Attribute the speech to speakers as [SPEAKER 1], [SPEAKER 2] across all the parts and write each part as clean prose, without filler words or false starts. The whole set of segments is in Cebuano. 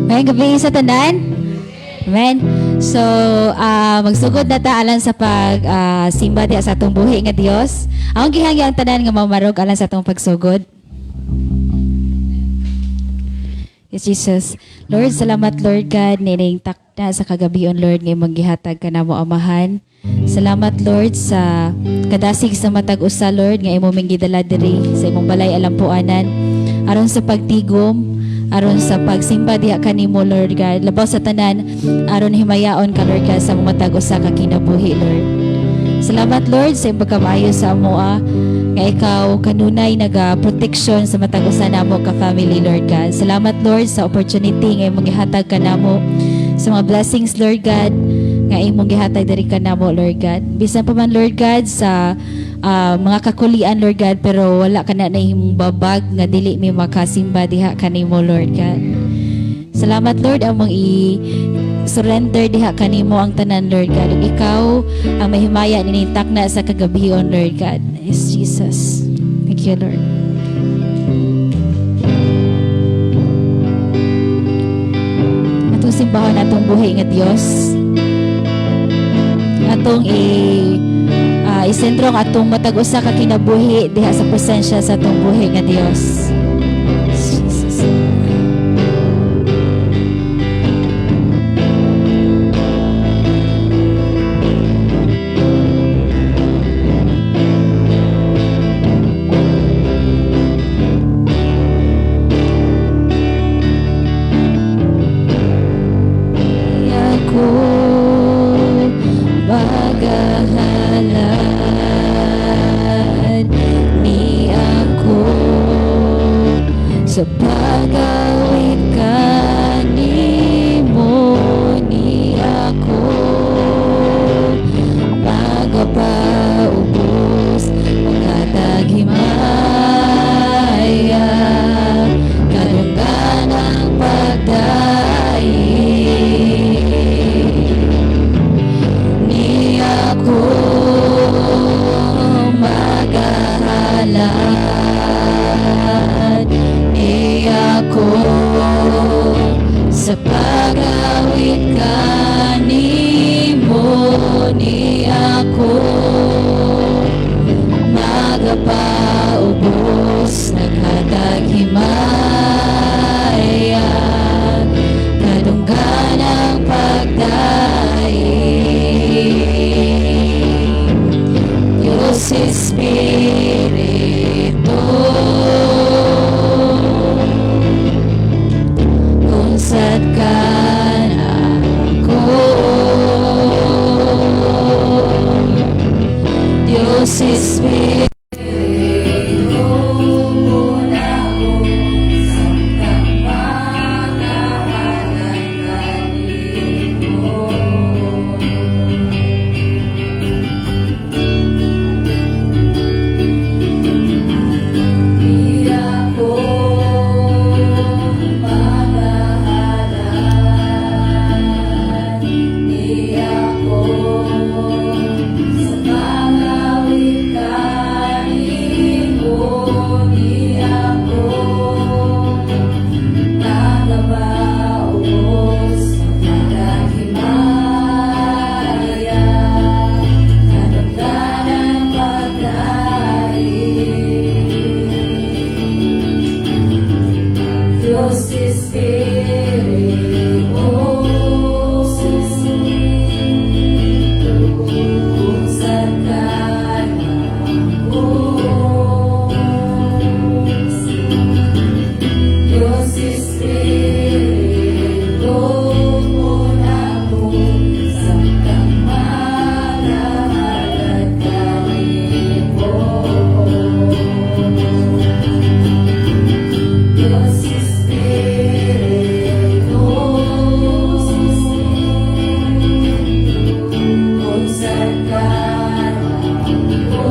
[SPEAKER 1] Maayong gabii sa tanan. Amen. So, magsugod na ta alang sa pag simba diha sa atong buhi nga Dios. Akong gihangyo ang tanan nga mamarog alang sa atong pagsugod. Yes, Jesus. Lord, salamat, Lord God, nining takna sa kagabion, Lord, nga imong gihatag ka namo, Amahan. Salamat, Lord, sa kadasig sa matag usa, Lord, nga imo ming gidala diri sa imong balay alampuanan aron sa pagtigom, aron sa pagsimba diha kanimo, Lord God. Labaw sa tanan, aron himayaon ka, Lord God, sa among matag usa ka kinabuhi, Lord. Salamat, Lord, sa imong pagkamaayo sa amoa nga ikaw kanunay naga protection sa matag usa namo ka family, Lord God. Salamat, Lord, sa opportunity nga imong gihatag kanamo, sa mga blessings, Lord God, nga imong gihatag diri kanamo, Lord God. Bisan pa man, Lord God, sa mga kakulian, Lord God, pero wala ka na imong babag nga dili mi makasimba diha kanimo, Lord God. Salamat, Lord, among i surrender diha kanimo ang tanan, Lord God. Ug ikaw ang mahimaya nining takna sa kagabion, Lord God. Yes, Jesus. Thank you, Lord. Atong simbahon atong buhi nga Dios. Atong i isentro ang atong matag usa ka kinabuhi diha sa presensya sa atong buhi nga Dios. Yes, Jesus. Ako magahalad ni ako sa pagawit kanimo, ni ako magapaubos, maghatag himaya, kadunggan ang pagdaig ni ako magahalad ni ako sa pagawit kanimo, ni ako magapaubos, naghatag himaya, kadunggan ang pagdaig. Diyos Espiritu, unsad ka nako, Diyos Espiritu.
[SPEAKER 2] Diyos Espiritu, unsad ka nako, Diyos Espiritu, ako samtang magahalad kanimo. Diyos Espiritu, unsad ka nako,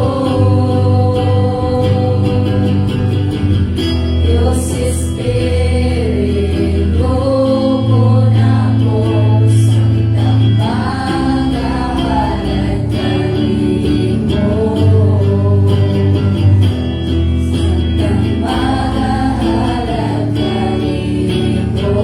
[SPEAKER 2] Diyos Espiritu, ako samtang magahalad kanimo. Samtang magahalad kanimo.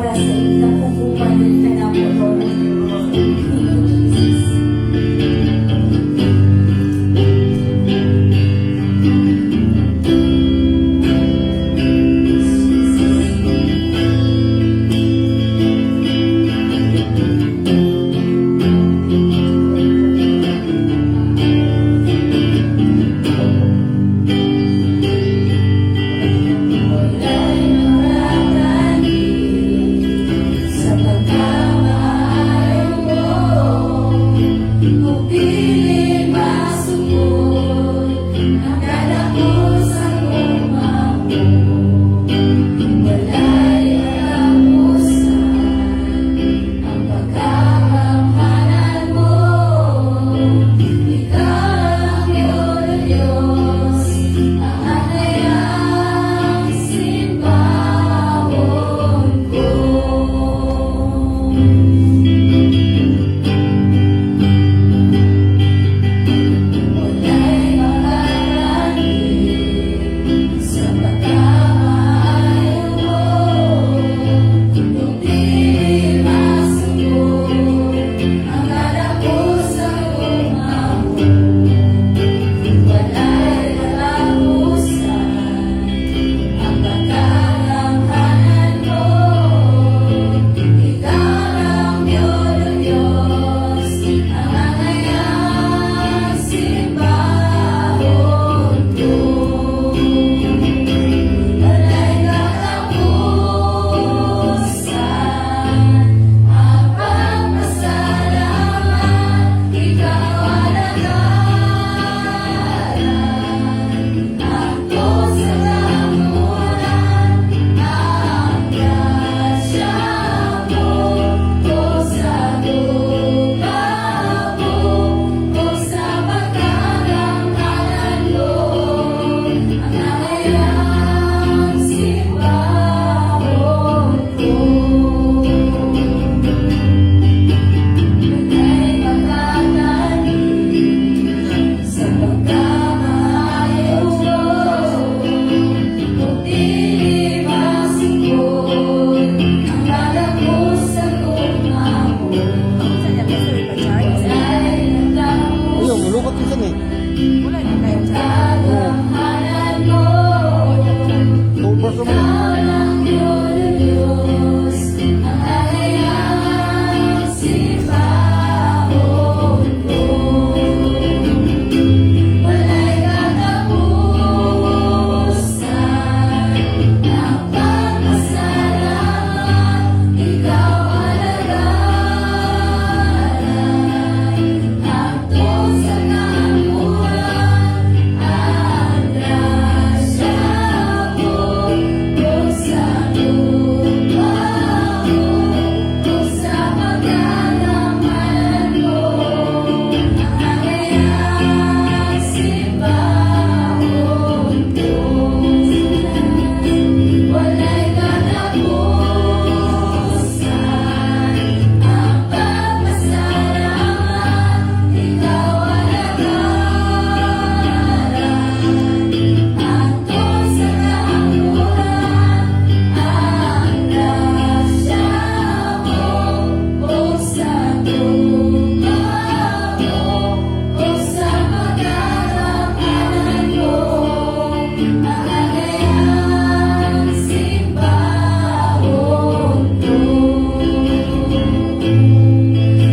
[SPEAKER 3] para sa imong dakong gugma diri kanamo, Lord. Thank you, Jesus.
[SPEAKER 2] Wala'y makatandi sa pagkamaayo mo. Kung dili masukod ang kadako sa gugma mo. Wala'y katapusan ang pagkagamhanan mo. Ikaw ang Diyos, ang angayang simbahon ko. Wala'y makatandi sa pagkamaayo mo. Kung dili masukod ang kadako sa gugma mo. Wala'y katapusan ang pagkagamhanan mo. Ikaw ang Diyos, ang angayang simbahon ko. Wala'y katapusan ang pagpasalamat. Ikaw alagaran ako sa kanluran, ang grasya mo o sa gugma mo o sa pagkagamhanan mo, ang angayang simbahon ko. Wala'y makatandi sa pagkamaayo mo. Kung dili masukod ang kadako sa gugma mo. Wala'y
[SPEAKER 4] Ayun, mulukot yun eh.
[SPEAKER 2] Kagamhanan mo.
[SPEAKER 4] Tubos naman.
[SPEAKER 2] Ikaw lang Diyos, ang angayang simbahon ko. Wala'y katapusan ang pagpasalamat. Ikaw alagaran ako sa kanluran, ang grasya mo o sa gugma mo o sa pagkagamhanan mo, ang angayang simbahon ko. Wala'y katapusan ang pagpasalamat. Ikaw alagaran ako sa kanluran, ang grasya mo o sa gugma mo o sa pagkagamhanan mo, ang angayang simbahon ko.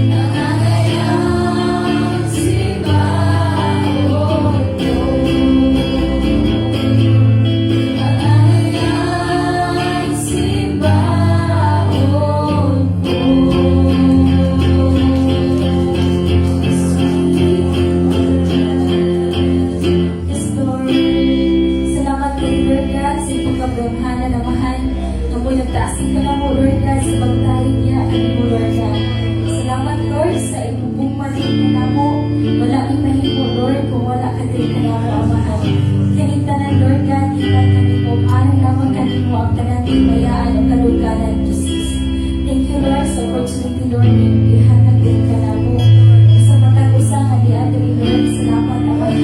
[SPEAKER 2] Ang angayang simbahon ko. Ang angayang simbahon ko.
[SPEAKER 3] Yes, Lord. Salamat kay Lord God sa imong kagamhanan, Amahan. Nga mo nagtaasig ka namo, Lord God, sa pagtalig niya kanimo, Lord God. Salamat, Lord, sa imong gugma diri kanamo. Wala mi mahimo, Lord, kung wala ka diri kanamo, Amahan. Kining tanan, Lord God, gikan kanimo, alang lamang kanimo ang tanang himayaan ug kaduganan, Jesus. Thank you, Lord, sa opportunity, Lord, nga gihatag diri kanamo. Sa matag usa nga diha diri, Lord, salamat, Amahan.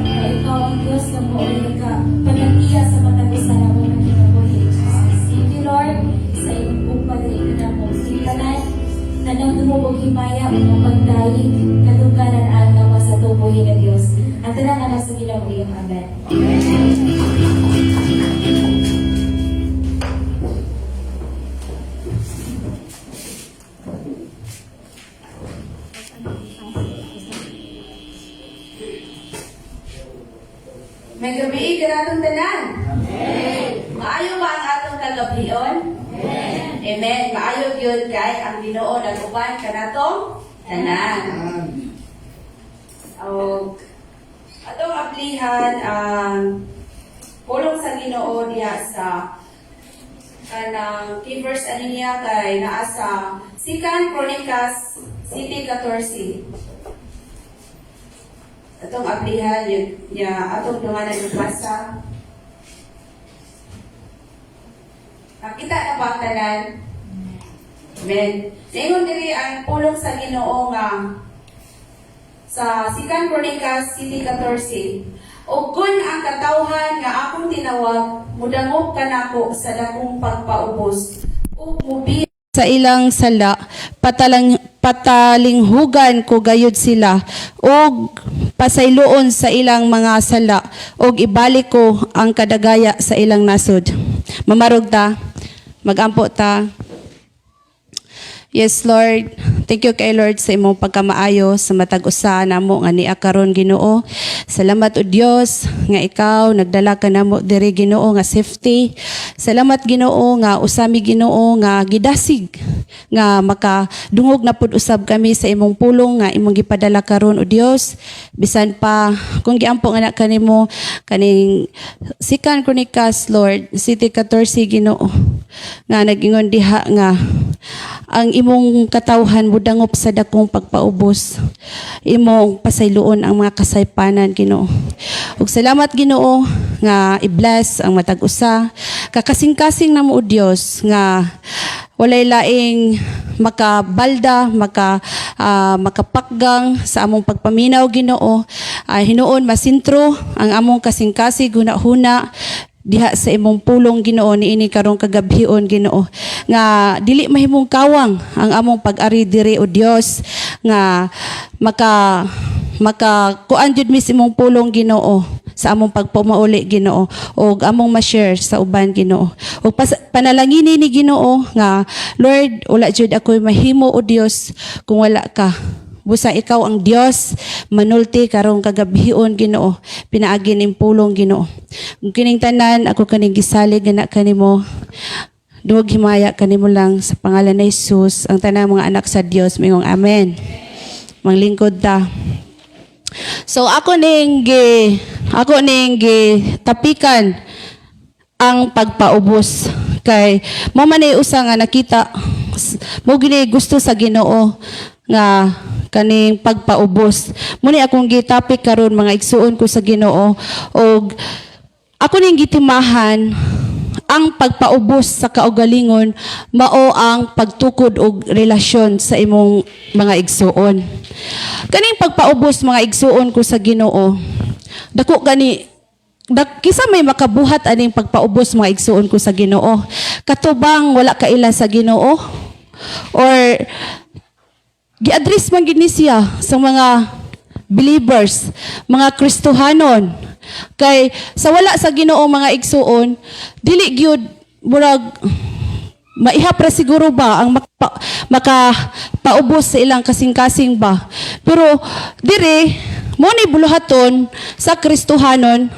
[SPEAKER 3] Nga ikaw ang Diyos nga mao'y nagkapanag-iya sa matag usa namo nga kinabuhi, Jesus. Thank you, Lord, sa imong gugma. Himaya ug nga pagdayeg kadungganan ang gawas sa tubuhi nga Dios. Ang tanang anak sa Ginoo, iyong amen.
[SPEAKER 5] May gabi kanatong tanan. Amen. Maayo ba ang atong kagabion? Amen. Amen. Maayo gyud kay ang Ginoo nag-uban kanatong tanan. Og atong ablihan ang pulong sa Ginoo diha sa kanang key verse ani niya kay naa sa Second Chronicles 7:14. Atong ablihan yun niya atong dunganan yung basa. Nakita na ba ang tanan? Amen. Ingon diri ang pulong sa Ginoo nga sa Second Chronicles 7:14. "Ug kun ang katawhan nga akong tinawag mudangop kanako sa dakong pagpaubos ug mubi
[SPEAKER 6] sa ilang sala, patalang patalinghugan ko gayud sila og pasayloon sa ilang mga sala og ibalik ko ang kadagaya sa ilang nasod." Mamarog ta, magampo ta. Yes, Lord. Thank you kay Lord sa imong pagkamaayo sa matag usa namo nga nia karon, Ginoo. Salamat, o Dios, nga ikaw nagdala ka namo diri, Ginoo, nga safety. Salamat, Ginoo, nga usami, Ginoo, nga gidasig nga makadungog na pud usab kami sa imong pulong nga imong gipadala karon, o Dios. Bisan pa kung giampo nga na kanimo kaning Second Chronicles, Lord, 7:14, Ginoo, nga nagingon diha nga ang imong katawhan mudangop sa dakong pagpaubos, imong pasayloon ang mga kasaypanan, Ginoo. Ug salamat, Ginoo, nga i-bless ang matag usa kakasing-kasing namo, o Dios, nga walay laing makabalda, makapakgang sa among pagpaminaw, Ginoo. Hinuon masintro ang among kasing-kasing huna-huna diha sa imong pulong, Ginoo, niini karong kagabhion, Ginoo, nga dili mahimong kawang ang among pag-ari diri, o Dios, nga maka maka kuan jud mi sa imong pulong, Ginoo, sa among pagpumauli, Ginoo, ug among ma-share sa uban, Ginoo. Ug panalangini ni, Ginoo, nga Lord, wala jud ako'y mahimo, o Dios, kung wala ka. Busa ikaw ang Dios, manulti karong kagabhion, Ginoo, pinaagi ning pulong, Ginoo. Ug kining tanan ako kaning gisalig na kanimo. Duwag himaya kanimo lang sa pangalan ni Jesus. Ang tanang mga anak sa Dios mingong amen. Manglingkod ta. So ako ning gi tapikan ang pagpaubos kay mo man ay usa nga nakita mo gini gusto sa Ginoo nga kaning pagpaubos. Mo ni akong gitapik karon, mga igsuon ko sa Ginoo, og ako ning gitimahan ang pagpaubos sa kaugalingon mao ang pagtukod og relasyon sa imong mga igsuon. Kaning pagpaubos, mga igsuon ko sa Ginoo, dako gani dak kisa may makabuhat aning pagpaubos, mga igsuon ko sa Ginoo. Katubang wala kaila sa Ginoo or gi-address man gid ni siya sa mga believers, mga Kristohanon. Kay sa wala sa Ginoo, mga igsuon, dili gyud murag maihap ra siguro ba ang makapaubos sa ilang kasing-kasing ba. Pero dire mo ni buluhaton sa Kristohanon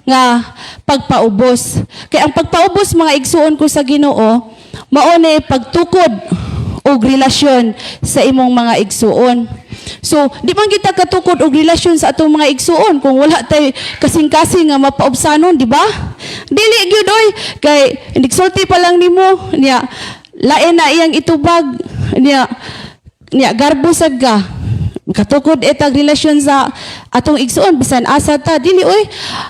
[SPEAKER 6] nga pagpaubos. Kay ang pagpaubos, mga igsuon ko sa Ginoo, mao ni pagtukod og relasyon sa imong mga igsuon. So, di man kita katukod og relasyon sa atong mga igsuon kung wala tay kasing-kasing nga mapaubsanon, di ba? Dili gyud oy, kay nigsulti pa lang nimo niya, lain na iyang itubag niya niya garbo sad ka. Katukod etag relasyon sa atong igsuon bisan asa ta, dili oy.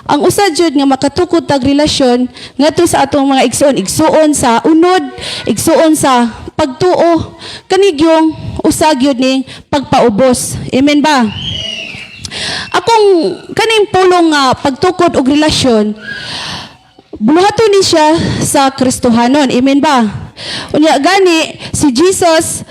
[SPEAKER 6] Ang usa jud nga makatukod tag relasyon ngadto sa atong mga igsuon, igsuon sa unod, igsuon sa pagtuo, kanigyong usa gyud ning pagpaubos. Amen ba? Akong kaning pulong nga pagtukod og relasyon, buluhaton ni siya sa Kristohanon. Amen ba? Unya gani si Jesus.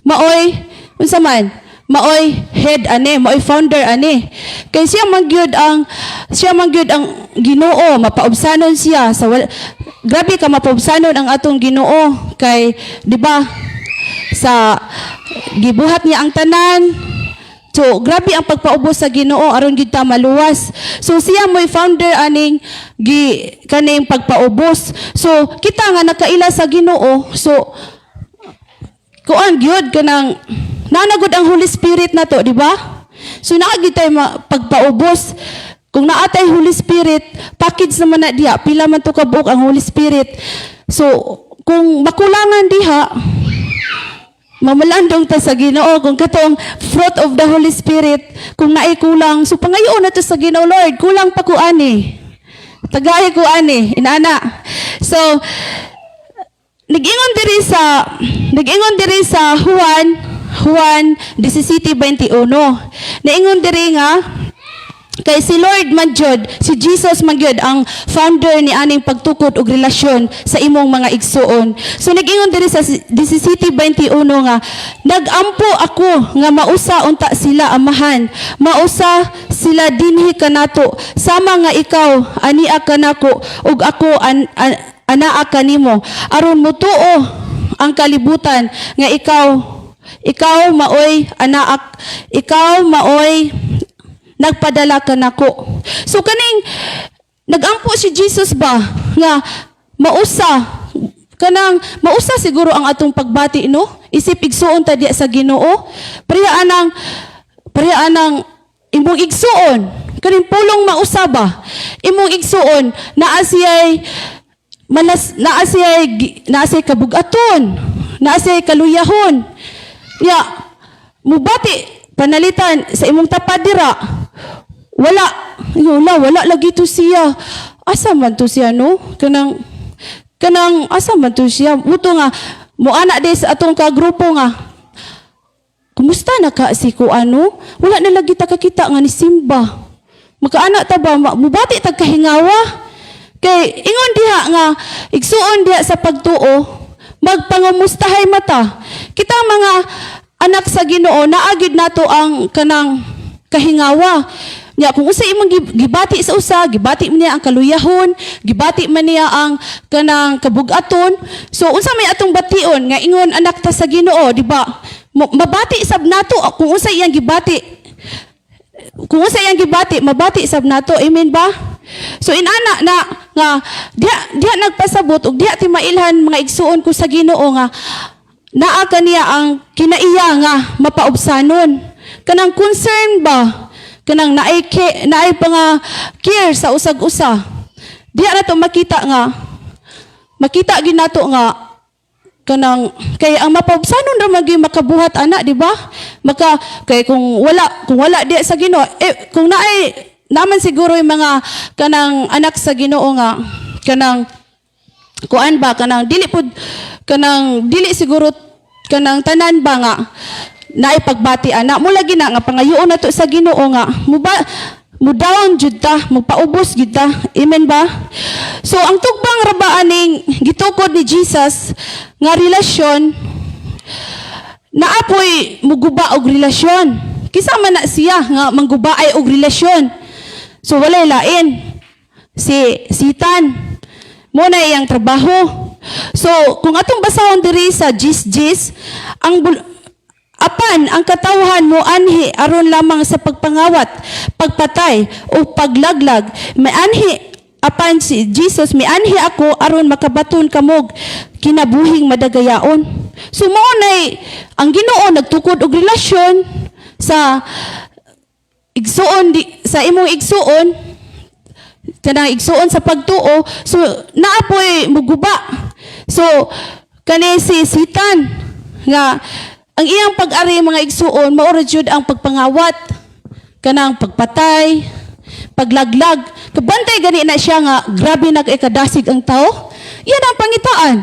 [SPEAKER 6] Maoy unsa man? Maoy head ani, maoy founder ani. Kay siya man gyud ang Ginoo, mapaubsanon siya sa grabe ka mapaubsanon ang atong Ginoo kay, di ba, sa gibuhat niya ang tanan. So, grabe ang pagpaubos sa Ginoo aron gid ta maluwas. So, siya mo'y founder aning gi kaning pagpaubos. So, kita nga nakaila sa Ginoo, so kuan gyud, kanang nanagod ang Holy Spirit nato, di ba? So naa gyud tay pagpaubos. Kung naa tay Holy Spirit, package naman na diha, pila man to ka buok ang Holy Spirit. So, kung makulangan diha, mamalandong ta sa Ginoo. Kung katong fruit of the Holy Spirit, kung naay kulang, so pangayoon na to sa Ginoo, "Lord, kulang pa ko ani. Tagay ko ani," inana. So, nag-ingon diri sa Juan 17:21. Naingon diri nga kay si Lord man jud, si Jesus man gyud ang founder ni aning pagtukod og relasyon sa imong mga igsuon. So nag-ingon diri sa 17:21 nga, "Nagampo ako nga mausa unta sila, Amahan. Mausa sila dinhi kanato sama nga ikaw ania kanako ug ako anaa kanimo, aron mutuo ang kalibutan nga ikaw maoy anaak, ikaw maoy nagpadala kanako." So kaning nagampo si Jesus ba nga mausa, kanang mausa siguro ang atong pagbati, no? Isip igsuon ta diya sa Ginoo. Pareha anang imong igsuon, kaning pulong mausa ba? Imong igsuon naa siya'y malas, naa siya'y kabugaton, naa siya'y kaluyahon. Ya, mubati panalitan sa imong tapad dira. Wala, wala, wala lagi to siya. Asa man to siya, no? Kanang asa man to siya? Muto nga mo ana di sa atong kagrupo nga, "Kumusta na ka si ko ano? Wala na lagi ta kakita nga ni simba." Makaana ta ba, mubati tag kahingawa. Kay ingon diha nga igsuon diha sa pagtuo, magpangamustahay mata. Kita mga anak sa Ginoo, naagid nato ang kanang kahingawa. Nya kung usa imong gibati sa usa, gibati man niya ang kaluyahon, gibati man niya ang kanang kabugaton. So unsa may atong bation nga ingon anak ta sa Ginoo, di ba? Mabati sab nato kung unsa iyang gibati. Kung unsa iyang gibati, mabati sab nato. Amen ba? So inana na nga diha diha nagpasabot og diha ti mailhan, mga igsuon ko sa Ginoo, nga naa kaniya ang kinaiya nga mapaubsanon. Kanang concern ba? Kanang naay pa nga care sa usag-usa. Diha na to makita nga makita gid nato nga kanang kay ang mapaubsanon ra man gyud makabuhat ana, di ba? Maka kay kung wala di sa Ginoo, eh, kung naay naman siguro yung mga kanang anak sa Ginoo nga kanang kuan ba, kanang dili pud, kanang dili siguro kanang tanan ba nga naay pagbati ana mo. Lagi na nga pangayoon nato sa Ginoo nga mo ba mo down jud ta, mo paubos jud ta. Amen ba? So ang tugbang ra ba aning gitukod ni Jesus nga relasyon, naapoy muguba og relasyon. Kinsa man na siya nga manggubaay og relasyon? So walay lain si Sitan mo na iyang trabaho. So kung atong basahon diri sa Jis Jis ang "Apan ang katawhan mo anhi aron lamang sa pagpangawat, pagpatay o paglaglag. May anhi apan si Jesus, mianhi ako aron makabaton kamog kinabuhing madagayaon." So mao nay ang Ginoo nagtukod og relasyon sa igsuon di, sa imong igsuon, kanang igsuon sa pagtuo. So naapoy muguba. So kani si Sitan nga ang iyang pag-ari, mga igsuon, mao ra jud ang pagpangawat, kanang pagpatay, paglaglag. Kabantay gani na siya nga grabe na kay kadasig ang tao. Yan ang pangitaan,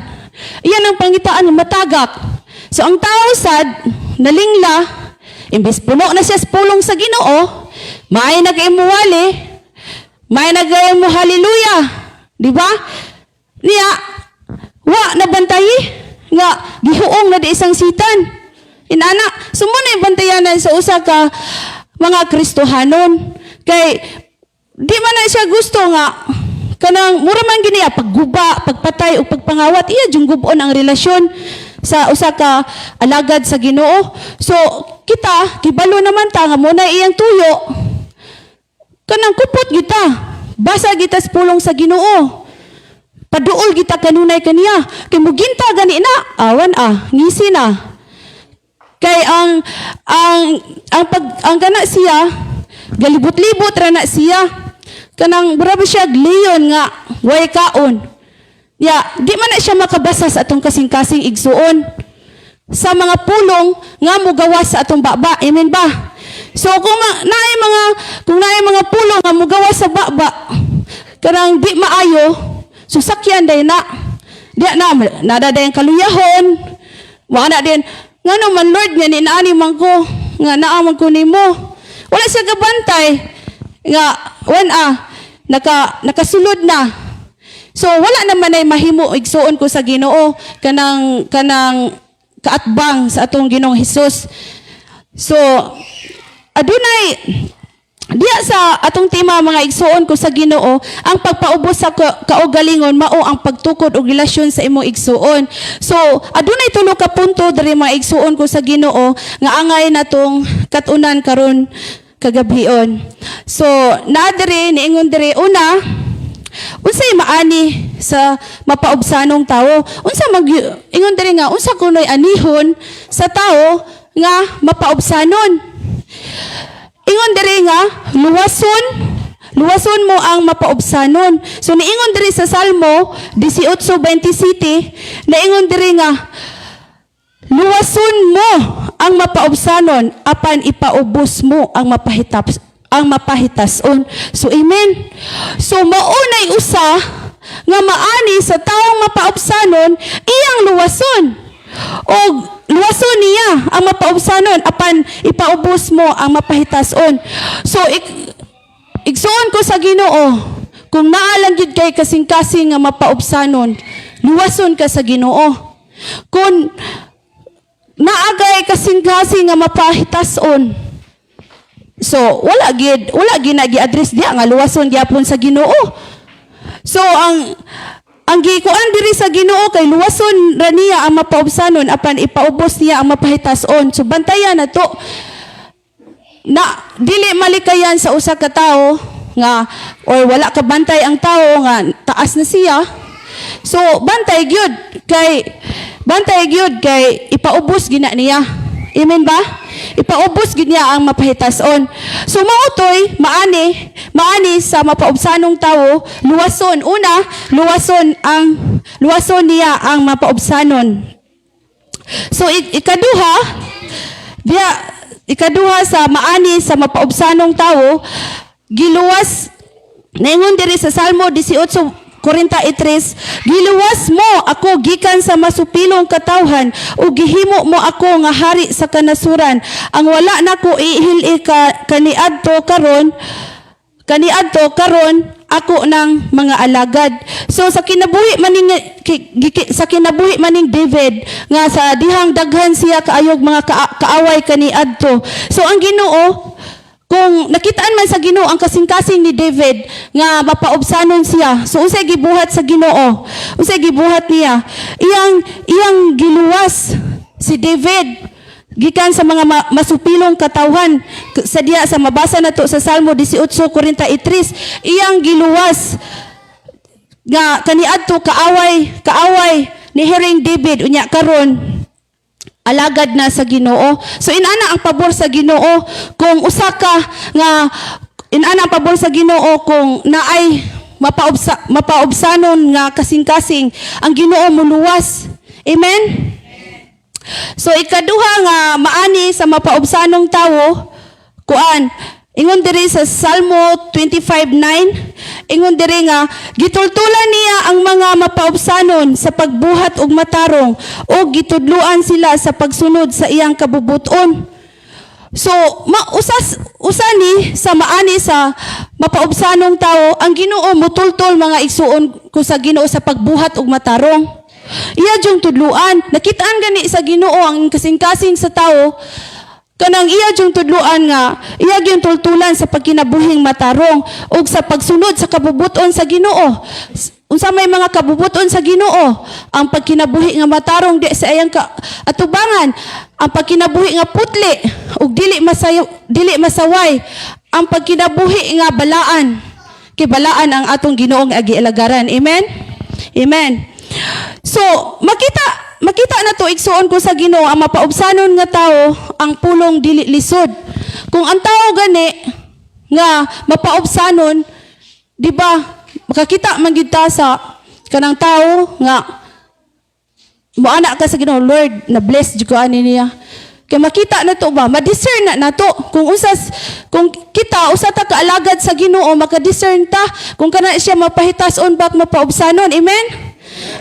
[SPEAKER 6] iyan ang pangitaan nga matagak. So ang tao sad nalingla, imbes puno na siya sa pulong sa Ginoo, maay na kay muwali, may nagay mo hallelujah. Di ba? Niya, wa nabantay nga gihuong na di isang Sitan. Inana, so mao na bantayanan sa usa ka mga Kristohanon. Kay di man na siya gusto nga kanang mura man gini pagguba, pagpatay o pagpangawat, iya jung gub-on ang relasyon sa usa ka alagad sa Ginoo. So kita kibalo naman ta nga mao na iyang tuyo. Kanang kupot kita. Basa kita sa pulong sa Ginoo. Paduol kita kanunay kaniya. Kay muginta gani na, awan ah, ngisi na. Kay ang pag ang kana siya galibot-libot ra na siya. Kanang mura ba siya leon nga way kaon. Ya, di man na siya makabasa sa atong kasing-kasing, igsuon, sa mga pulong nga mugawas sa atong baba. Amen ba? So kung naay mga pulong nga mugawas sa baba, kanang di maayo, so sakyan day na. Di na nada day ang kaluyahon. Wa na din ngano man, Lord, nga niani man ko nga naa man ko nimo. Wala siya gabantay nga wan ah nakasulod na. So wala naman ay mahimo, igsuon ko sa Ginoo, kanang kaatbang sa atong Ginoong Hesus. So adunay diya sa atong tema, mga igsuon ko sa Ginoo, ang pagpaubos sa kaugalingon mao ang pagtukod og relasyon sa imong igsuon. So adunay tulo ka punto diri, mga igsuon ko sa Ginoo, nga angay natong katunan karon kagabhion. So naa diri, niingon diri, una, unsay maani sa mapaubsanong tawo? Unsa mag ingon diri nga unsa kunoy anihon sa tawo nga mapaubsanon? Ingon diri nga luwason mo ang mapaubsanon. So niingon diri sa Salmo 18:27, naingon diri nga luwason mo ang mapaubsanon apan ipaubos mo ang mapahitason. So amen. So maunay usa nga maani sa taong mapaubsanon, iyang luwason. O luwason niya ang mapaubsanon apan ipaubos mo ang mapahitason. So igsuon ko sa Ginoo, kung naa lang gyud kay kasing-kasing nga mapaubsanon, luwason ka sa Ginoo. Kung naa kay kasing-kasing nga mapahitason, so wala gid na gi-address diya nga luwason gyapon sa Ginoo. So ang gikuan diri sa Ginoo kay luwason ra niya ang mapaubsanon apan ipaubos niya ang mapahitason. So bantayan na to na dili malikayan sa usa ka tawo nga or wala ka bantay ang tawo nga taas na siya. So bantay gyud kay ipaubos gina niya. Amen ba? Ipaubos gid niya ang mapahitason. So mao toy maani maani sa mapaubsanong tawo, luwason. Una, luwason niya ang mapaubsanon. So ikaduha diya, ikaduha sa maani sa mapaubsanong tawo, giluwas. Naingon diri sa Salmo 18:43, "Giluwas mo ako gikan sa masupilong katawhan ug gihimo mo ako nga hari sa kanasuran. Ang wala nako ihil ka kaniadto karon ako ng mga alagad." So sa kinabuhi maning David nga sa dihang daghan siya kaayog mga kaaway kaniadto. So ang Ginoo, kung nakitaan man sa Ginoo ang kasing-kasing ni David nga mapaubsanon siya. So unsay gibuhat sa Ginoo? Unsay gibuhat niya? Iyang giluwas si David gikan sa mga masupilong katawhan. Sa diya sa mabasa na to sa Salmo 18:43, iyang giluwas nga kaniadto kaaway kaaway ni Haring David, unya karon alagad na sa Ginoo. So inana ang pabor sa Ginoo kung usa ka nga inana ang pabor sa Ginoo kung naay mapaubsanon nga kasing-kasing, ang Ginoo muluwas. Amen. So ikaduha nga maani sa mapaubsanong tawo, kuan, ingon diri sa Salmo 25:9, ingon diri nga gitultulan niya ang mga mapaubsanon sa pagbuhat og matarong ug gitudluan sila sa pagsunod sa iyang kabubuton. So, mausas usa ni sa maani sa mapaubsanong tawo, ang Ginoo mutultol, mga igsuon ko sa Ginoo, sa pagbuhat og matarong. Iya jung tudluan. Nakitaan gani sa Ginoo ang kasing-kasing sa tao kanang iya jung tudluan nga iya gyung tultulan sa pagkinabuhing matarong ug sa pagsunod sa kabubuton sa Ginoo. Unsa may mga kabubuton sa Ginoo? Ang pagkinabuhi nga matarong di sa iyang atubangan, ang pagkinabuhi nga putli ug dili masayo, dili masaway, ang pagkinabuhi nga balaan. Kay balaan ang atong Ginoong gialagaran. Amen. Amen. So, makita makita na to, igsuon ko sa Ginoo, ang mapaubsanon nga tao, ang pulong dili lisod. Kung ang tao gani nga mapaubsanon, di ba, makakita man gid ta sa kanang tao nga moana ka sa Ginoo, "Lord, na bless jud ko ani niya." Kay makita na to ba, ma-discern na nato kung usas kung kita usa ta kaalagad sa Ginoo, maka-discern ta kung kana siya mapahitas-on ba at mapaubsanon. Amen.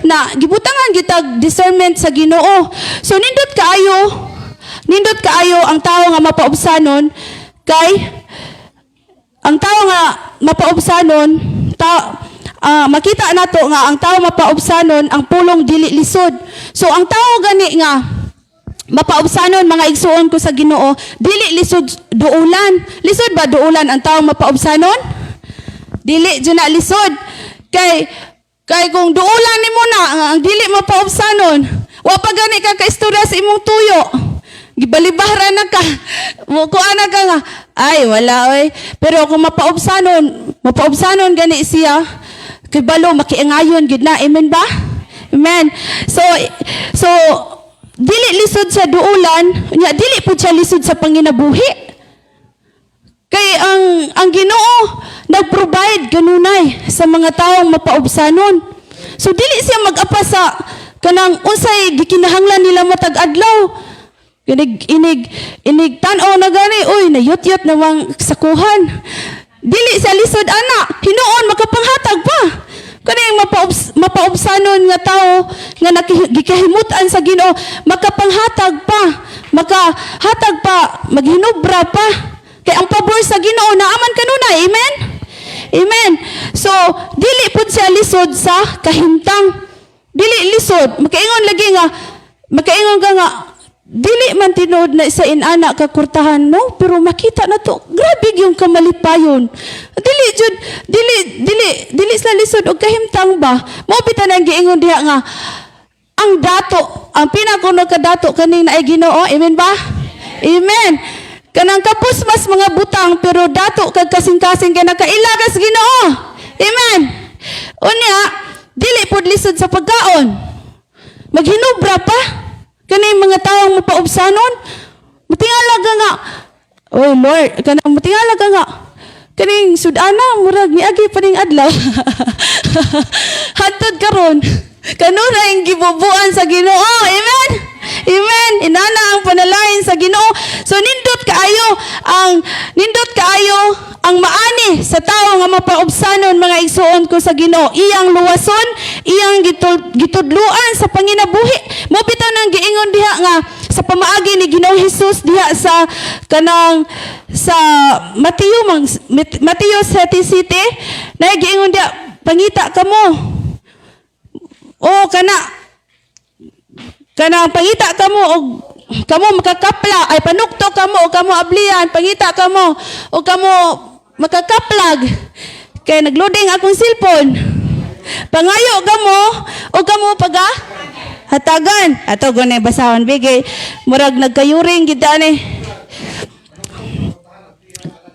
[SPEAKER 6] Na gibutangan kitag discernment sa Ginoo. So nindot kaayo ang tao nga mapaubsanon, kay ang tao nga mapaubsanon ta, makita nato nga ang tao mapaubsanon, ang pulong dili lisod. So ang tao gani nga mapaubsanon, mga igsuon ko sa Ginoo, dili lisod duulan. Lisod ba duulan ang tao mapaubsanon? Dili jud na lisod. Kay kay kung duulan nimo na ang dili mapaubsanon, wa pa gani ka kaistorya sa imong tuyo. Gibalibara na ka. Mo kuan na ka nga, "Ay, wala oy." Pero kung mapaubsanon, mapaubsanon gani siya, kay balo makiangayon gid na. Amen ba? Amen. So dili lisod sa duulan, nya dili pud siya lisod sa panginabuhi. Kay ang Ginoo nag-provide kanunay sa mga taong mapaubsanon. So dili siya mag-apa sa kanang unsay gikinahanglan nila matag adlaw. Inig inig inig tan-aw na gani, "Uy, nayut-yut namang sakuhan." Dili siya lisod ana, hinuon makapanghatag pa. Kani mapaubsanon nga tao nga gikahimutan sa Ginoo, makapanghatag pa, makahatag pa, maghinubra pa. Kay ang pabor sa Ginoo naaman kanunay. Amen. Amen. So dili pud siya lisod sa kahimtang. Dili lisod. Makaingon lagi nga, makaingon ka nga dili man tinuod na sa inana ka kurtahan, no, pero makita na to, grabe yung kamalipayon. Dili jud, dili dili dili sa lisod og kahimtang ba. Mao bitaw nang giingon diha nga ang dato, ang pinakuno ka dato kaning naay Ginoo. Amen ba? Amen. Kanang kapos mas mga butang pero dato kag kasing-kasing kay nakaila ka sa Ginoo. Amen. Unya, dili pud lisod sa pagkaon. Maghinubra pa. Kani mga taong mapaubsanon, matingala ka nga, "Oh Lord," kanang matingala ka nga, "Kaning sudana, murag miagi pa ning adlaw." Hantod karon, kanunay ang gibubuan sa Ginoo. Amen. Amen. Inana ang panalain sa Ginoo. So nindot kaayo ang maani sa tao nga mapaubsanon, mga igsuon ko sa Ginoo. Iyang luwason, iyang gitudluan sa panginabuhi. Mo bitaw nang giingon diha nga sa pamaagi ni Ginoong Hesus diha sa kanang sa Mateo mang Mateo 7 na giingon diha, "Pangita kamo." O kana kanang pangita kamo og kamo makakapla, ay, panuktok kamo og kamo ablihan, pangita kamo og kamo makakaplag, kay nagloading akong cellphone. Pangayo kamo og kamo paga hatagan. Ato gune basahon bigay, murag nagkayuring gid ani.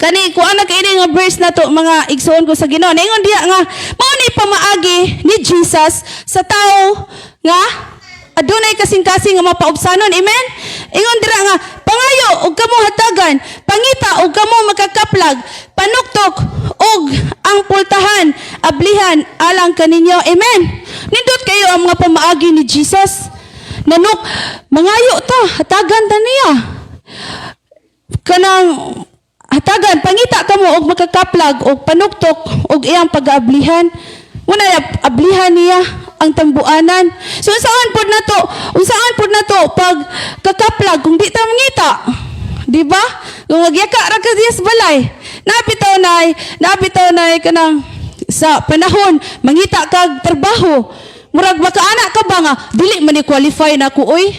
[SPEAKER 6] Kani kuan na kini nga verse na to, mga igsuon ko sa Ginoo. Ningon diha nga mao ni pamaagi ni Jesus sa tao nga adunay kasing-kasing nga mapaubsanon. Amen. Ingon dira nga pangayo og kamo hatagan, pangita og kamo makakaplag, panuktok og ang pultahan ablihan alang kaninyo. Amen. Nindot kayo ang mga pamaagi ni Jesus. Nanok mangayo ta, hatagan ta niya. Kanang hatagan, pangita kamo og makakaplag og panuktok og iyang pag-aablihan. Muna ablihan niya ang tambuanan. So unsaan pod nato? Unsaan pod nato pag kakaplag kung di ta mangita? Di ba? Kung magyaka ra ka diya sa balay. Napitaw nay kanang sa panahon mangita kag trabaho. Murag makaana ka ba nga dili man ni qualify na ko, oy.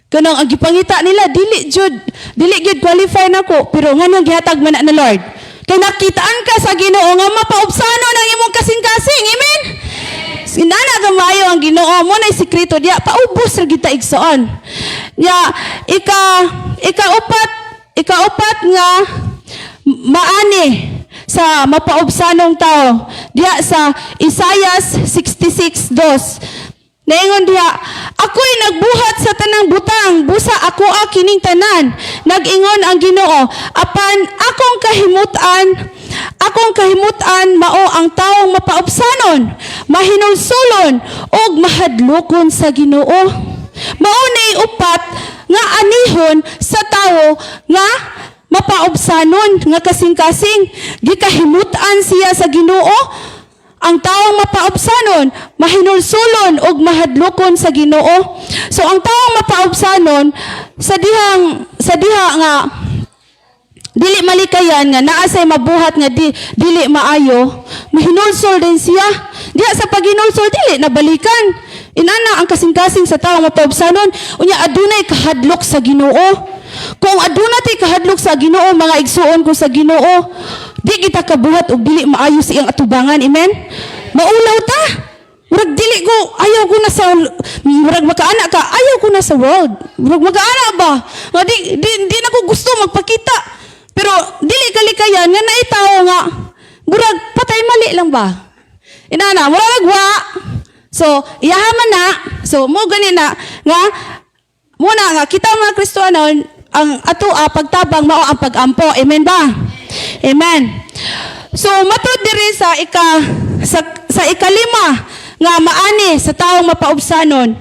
[SPEAKER 6] Kanang ang gipangita nila dili jud, dili gyud qualify nako, pero nganong gihatag man na na Lord? Kay nakitaan ka sa Ginoo nga mapaubsanon ang imong kasing-kasing. Amen. Inana ka maayo ang Ginoo mo na sikreto diya, paubos ra kita, igsoon. Nya ikaupat nga maani sa mapaubsanong tao diya sa Isaiah 66:2. Naingon diha, "Ako'y nagbuhat sa tanang butang, busa ako kining tanan. Nag-ingon ang Ginoo, apan akong kahimutan mao ang taong mapaubsanon, mahinulsulon, ug mahadlokon sa Ginoo." Mao ni upat nga anihon sa tawo nga mapaubsanon nga kasing-kasing. Gikahimutan siya sa Ginoo. Ang taong mapaubsanon, mahinulsulon ug mahadlokon sa Ginoo. So ang taong mapaubsanon sa diha nga dili malikayan nga naa say mabuhat nga dili maayo, mahinulsol din siya. Diha sa paghinulsol, dili na balikan. Inana ang kasing-kasing sa taong mapaubsanon. Unya adunay kahadlok sa Ginoo. Kung aduna tay kahadlok sa Ginoo, mga igsuon ko sa Ginoo, di kita kabuhat og dili maayo sa iyang atubangan. Amen. Maulaw ta. Murag dili ko, ayaw ko na sa, murag makaana ka, ayaw ko na sa world. Murag makaana ba? Nga di na ko gusto magpakita. Pero dili kalikayan nga naitawo nga, murag patay mali lang ba? Inana, murag wa. So, iyaha man na. So, mo gani na, nga, muna nga, kita mga Kristohanon, ang ato pagtabang mao ang pagampo. Amen ba? Amen. So, matud diri sa ikalima nga maani sa taong mapaubsanon.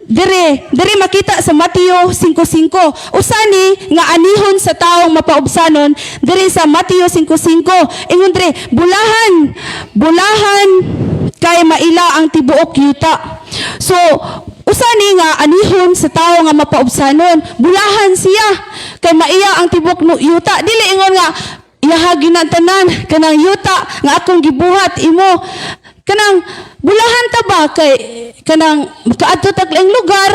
[SPEAKER 6] Dire makita sa Mateo 5:5. Usani nga anihon sa taong mapaubsanon dire sa Mateo 5:5. Ingon dire, "Bulahan, bulahan kay maila ang tibuok yuta." So, usani nga anihon sa tao nga mapaubsanon, bulahan siya kay maiya ang tibuok yuta. Dili ingon nga iyaha ginantanan kanang yuta nga akong gibuhat imo. Kanang bulahan ta ba kay kanang makaadto tag laing lugar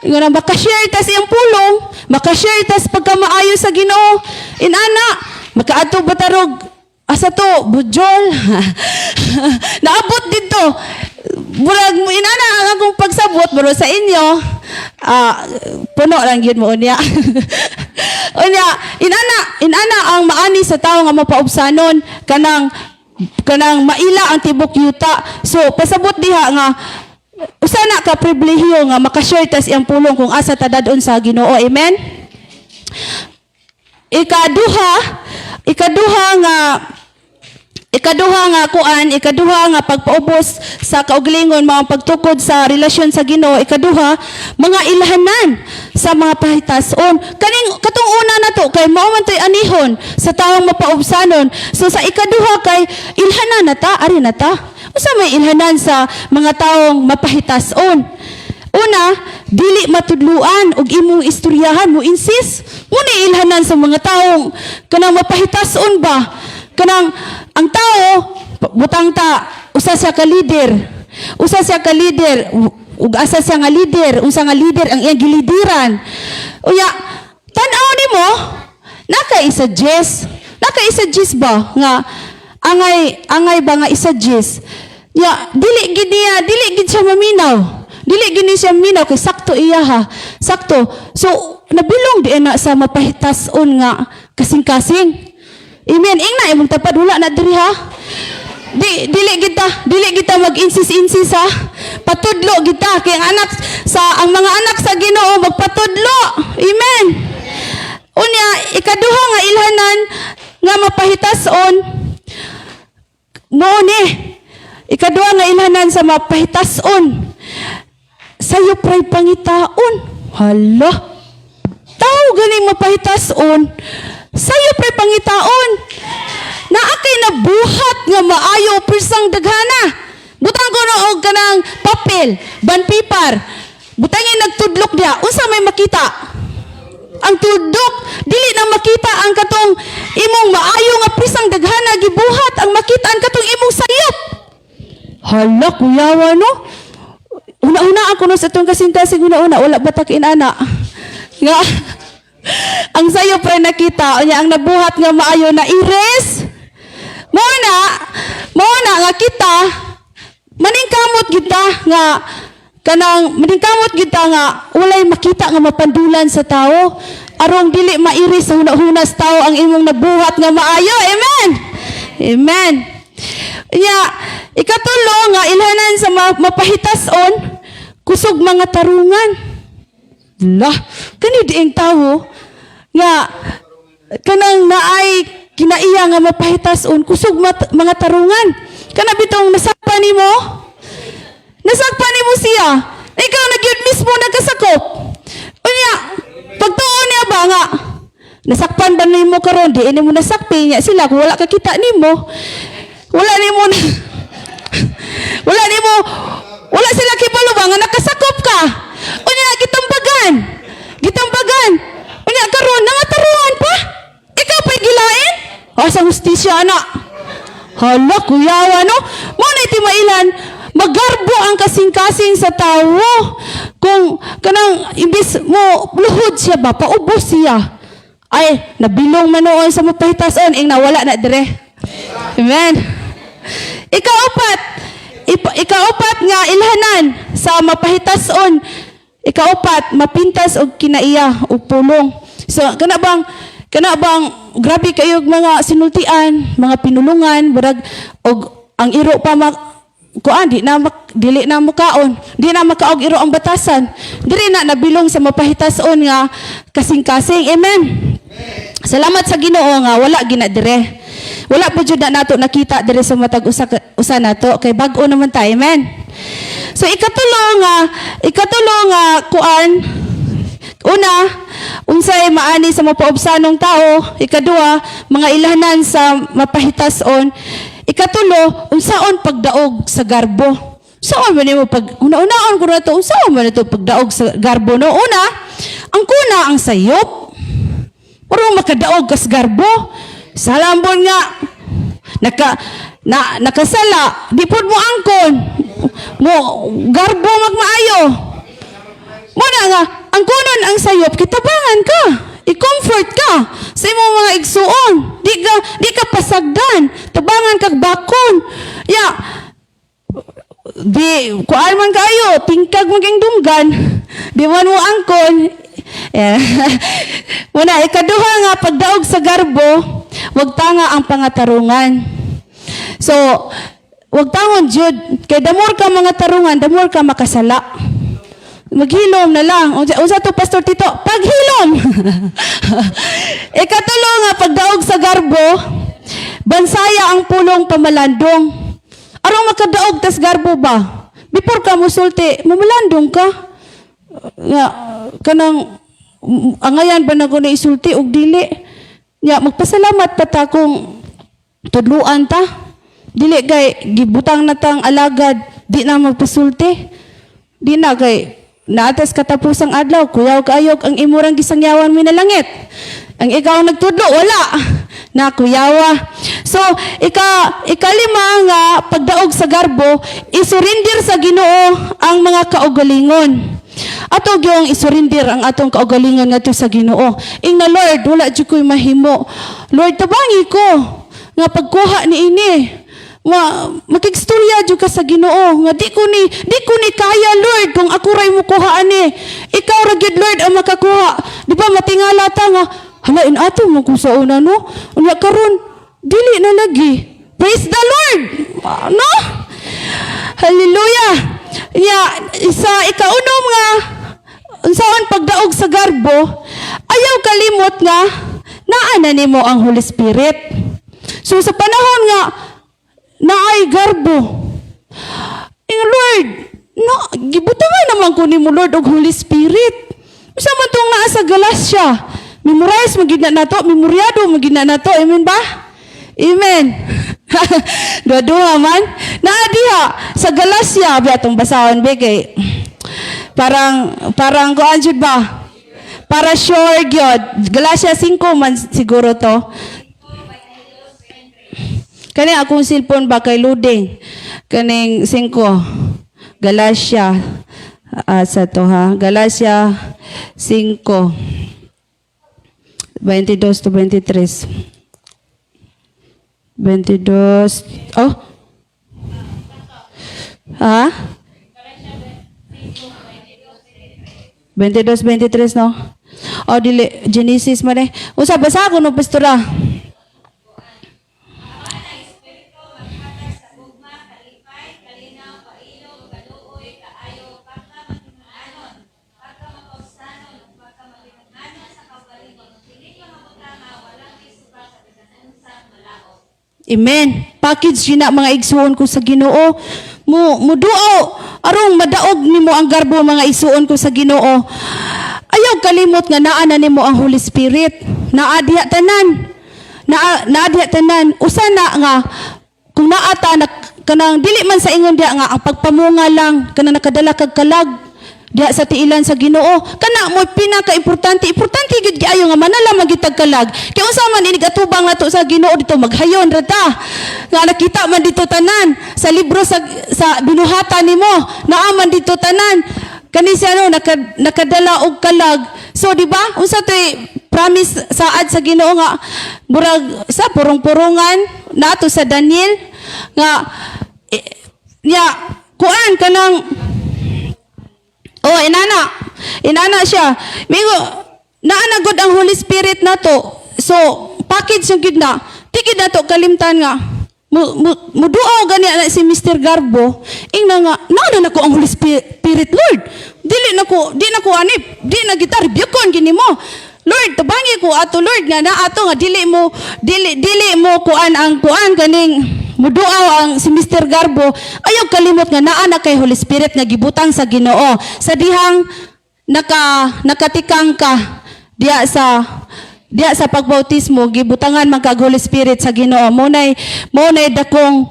[SPEAKER 6] nga makashare ta sa iyang pulong, makashare ta sa pagkamaayo sa Ginoo. Inana, makaadto ba tarog asa to Bujol? Naabot dito. Murag mo inana ang akong pagsabot, pero sa inyo puno lang yun mo unya. Unya inana ang maani sa tao nga mapaubsanon, kanang maila ang tibok yuta. So pasabot diha nga usa na ka pribilehiyo nga makashare tas iyang pulong kung asa ta dad-on sa Ginoo. Amen. Ikaduha nga kuan, ikaduha nga pagpaubos sa kaugalingon mga pagtukod sa relasyon sa Ginoo, ikaduha, mga ilhanan sa mga pahitason. Kaning katong una na to kay mao man to'y anihon sa taong mapaubsanon. So sa ikaduha kay ilhanan na ta, ari na ta. Usa may ilhanan sa mga taong mapahitason? Una, dili matudluan og imong istoryahan mo insist. Muna ilhanan sa mga taong kanang mapahitason ba? Kanang ang tao butang ta usa siya ka leader. Usa siya ka leader ug asa siya nga leader, unsa nga leader ang iyang gilideran. Unya tan-aw nimo naka i-suggest. Naka i-suggest ba nga angay ba nga i-suggest? Ya, dili gid niya, dili gid siya maminaw. Dili gid ni siya maminaw kay sakto iya ha. Sakto. So nabilong di na sa mapahitason nga kasing-kasing. Amen. Ingna imong tapad, wala na diri ha. Di dili kita mag-insist-insist ha. Patudlo kita kay ang mga anak sa Ginoo magpatudlo. Amen. Unya ikaduha nga ilhanan nga mapahitason mo ni, ikaduha nga ilhanan sa mapahitason, sayop ray pangitaon. Hala. Tao ganing mapahitason, sayop ray pangitaon. Naa kay nabuhat nga maayo persang daghana. Butang ko no og kanang papel, bond paper. Butangin nagtudlok diha, unsa may makita? Ang tuldok, dili na makita ang katong imong maayo nga prisang daghana gibuhat, ang makita ang katong imong sayop. Hala, kuyawa no? kuno sa atong kasing-kasing una-una, wala ba ta inana? Nga, ang sayop ra nakita, unya ang nabuhat nga maayo na iris. Mao na nga kita maningkamot kita nga kanang maningkamot kita nga walay makita nga mapandulan sa tao arong dili mairis sa huna-huna sa tao ang imong nabuhat nga maayo. Amen. Amen. Nya, ikatulo nga ilhanan sa mapahitason, kusog mga tarungan. Lah, kani dieng tawo nga kanang naay kinaiya nga mapahitason, kusog mga tarungan. Kana bitong nasakpan nimo? Nasakpan nimo siya. Ikaw na gyud mismo nagkasakop. Unya, pagtuon niya ba nga nasakpan ba nimo karon, di nimo nasakpi niya sila kung wala ka kita nimo. Wala nimo na, wala nimo, wala sila kibalo ba nga nakasakop ka. Unya gitambagan. Gitambagan. Unya karon nangatarungan pa. Ikaw pa'y gilain? O sa hustisya ana. Hala, kuyawa no. Mo na timailan, magarbo ang kasing-kasing sa tawo. Kung kanang imbis mo luhod siya ba, paubos siya. Ay, nabilong man noon sa mapahitason, ing nawala na dire. Amen. Ikaupat, ikaupat nga ilhanan sa mapahitason. Ikaupat, mapintas og kinaiya og pulong. So kana bang grabe kayo og mga sinultian, mga pinulungan, murag og ang iro pa kuan di na dili na mukaon, di na makaog iro ang batasan. Diri na nabilong sa mapahitason nga kasing-kasing. Amen. Salamat sa Ginoo nga wala gina dire. Wala po jud na nato nakita dire sa matag usa usa nato kay bag-o naman ta. Amen. So ikatulo nga kuan, una, unsay maani sa mapaubsanong tao. Ikaduha, mga ilhanan sa mapahitason. Ikatulo, unsaon pagdaog sa garbo. Unsaon man nimo pag una-unaon ko na to, unsaon man ito pagdaog sa garbo, no? Una, ang kuna ang sayop. Puro makadaog kas garbo. Salambon nga nakasala, di pud mo angkon. Mo garbo magmaayo. Muna nga, ang kunon ang sayop, kitabangan ka. I-comfort ka sa imong mga igsuon. Di ka pasagdan. Tabangan kag bakon. Ya, di, kuan man kayo, tingkag maging dunggan. Di man mo angkon. Eh, muna, ikaduha nga, pagdaog sa garbo, wag tanga ang pangatarungan. So, wag tangon jud kay the more ka mga tarungan, the more ka makasala. Maghilom na lang. Unsa to, Pastor Tito? Paghilom. Ikatulo nga pagdaog sa garbo, bansaya ang pulong pamalandong. Aron makadaog tas garbo ba? Before ka musulti, mamalandong ka. Nga kanang angayan ba na ko na isulti og dili? Nya magpasalamat pa ta kung tudluan ta. Dili kay gibutang na tang alagad, di na magpasulti. Di na kay naatas katapusang adlaw, kuyaw kaayog ang imurang gisangyawan mi na langit. Ang ikaw ang nagtudlo, wala. Na kuyawa. So, ikalima nga pagdaog sa garbo, isurinder sa Ginoo ang mga kaugalingon. Ato gyung isurinder ang atong kaugalingon ngadto sa Ginoo. Ingna, "Lord, wala jud ko'y mahimo. Lord, tabangi ko nga pagkuha ni ini." Ma makigstorya jud ka sa Ginoo nga di ko ni kaya, Lord, kung ako ray mo kuha ani. Ikaw ra gyud, Lord, ang makakuha. Di ba matingala ta nga hala in ato mo kung sa una, no? Unya karon dili na lagi. Praise the Lord. No? Hallelujah. Ya, sa ikaunom nga unsaon pagdaog sa garbo, ayaw kalimot nga naa na nimo ang Holy Spirit. So sa panahon nga naay garbo, eh, Lord, no, gibutangan naman ko nimo, Lord, og Holy Spirit. Unsa man tong naa sa Galatia? Memorize man gid na nato, memoryado man gid na nato. Amen ba? Amen. Duha-duha man. Naa diha sa Galatia, ba atong basahon be kay parang kuan jud ba? Para sure gyud. Galatia 5 man siguro to. Kani akong cellphone ba kay loading. Kaning 5. Galatia. Asa to ha? Galacia 5:22 to 23. 22. Oh. Ha? 22, 23, no? Oh, dili. Genesis man eh. Usa, basa ako no, pastora. Amen. Package yun na, mga igsuon ko sa Ginoo. Mo muduo arong madaog nimo ang garbo, mga igsuon ko sa Ginoo. Ayaw kalimot nga naa na nimo ang Holy Spirit. Naa diha tanan. Naa diha tanan. Usa na nga kung naa ta na kanang dili man sa ingon diha nga ang pagpamunga lang kanang nakadala kag kalag diha sa tiilan sa Ginoo, kana mo pinaka-importante. Importante gyud kaayo nga manala magitag kalag, kay unsa man inig atubang nato sa Ginoo dito, maghayon ra ta nga nakita man dito tanan sa libro sa binuhatan nimo, naa man dito tanan kani siya, no, nakadala og kalag. So di ba, unsa toy promise saad sa Ginoo nga murag sa purong-purungan nato sa Daniel nga eh, nya kuan kanang. Oh, inana. Inana siya. Mingo, naa na gud ang Holy Spirit nato. So, package yung gid na. Di gid nato kalimtan nga. Muduaw gani na si Mr. Garbo. Ingna nga, naa na nako ang Holy Spirit, Lord. Dili na ko, di na ko ani, di na kita rebuke gini mo. Lord, tabangi ko ato, Lord, nga na ato nga dili mo kuan ang kuan kaning muduaw ang si Mr. Garbo. Ayaw kalimot nga naa na kay Holy Spirit nga gibutang sa Ginoo sa dihang nakatikang ka diha sa pagbautismo. Gibutangan man kag Holy Spirit sa Ginoo. Mo nay dakong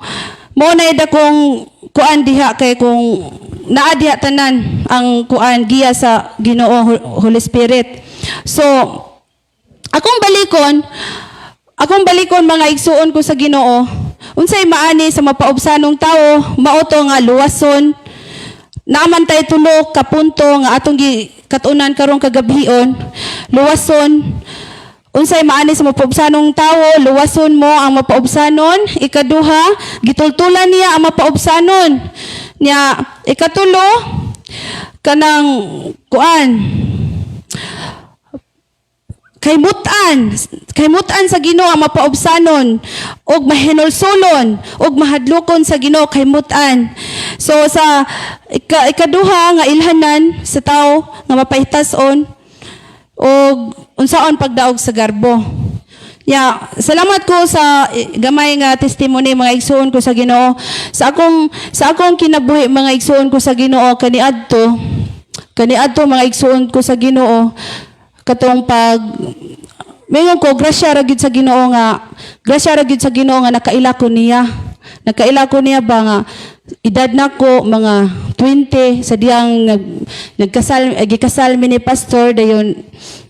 [SPEAKER 6] kuan diha, kay kung naa diha tanan ang kuan giya sa Ginoo, Holy Spirit. So akong balikon, mga igsuon ko sa Ginoo, unsay maani sa mapaubsanong tawo? Mao to nga luwason. Naaman tay tulo ka punto nga atong gikatunan karong kagabhion. Luwason. Unsay maani sa mapaubsanong tawo? Luwason mo ang mapaubsanon. Ikaduha, gitultulan niya ang mapaubsanon. Nya ikatulo, kanang kuan kaymutan sa Ginoo ang mapaubsanon ug mahinulsulon ug mahadlokon sa Ginoo, kaymutan. So sa ikaduha nga ilhanan sa tao nga mapahitason ug unsaon pagdaog sa garbo. Ya, salamat ko sa gamay nga testimony, mga igsuon ko sa Ginoo. Sa akong kinabuhi, mga igsuon ko sa Ginoo, kaniadto, mga igsuon ko sa Ginoo, katong pag mingon ko, grasya ra gyud sa Ginoo nga grasya ra gyud sa Ginoo nga nakaila ko niya. Nakaila ko niya ba nga edad nako mga 20 sa diyang nagkasal eh, gikasal mi ni pastor, dayon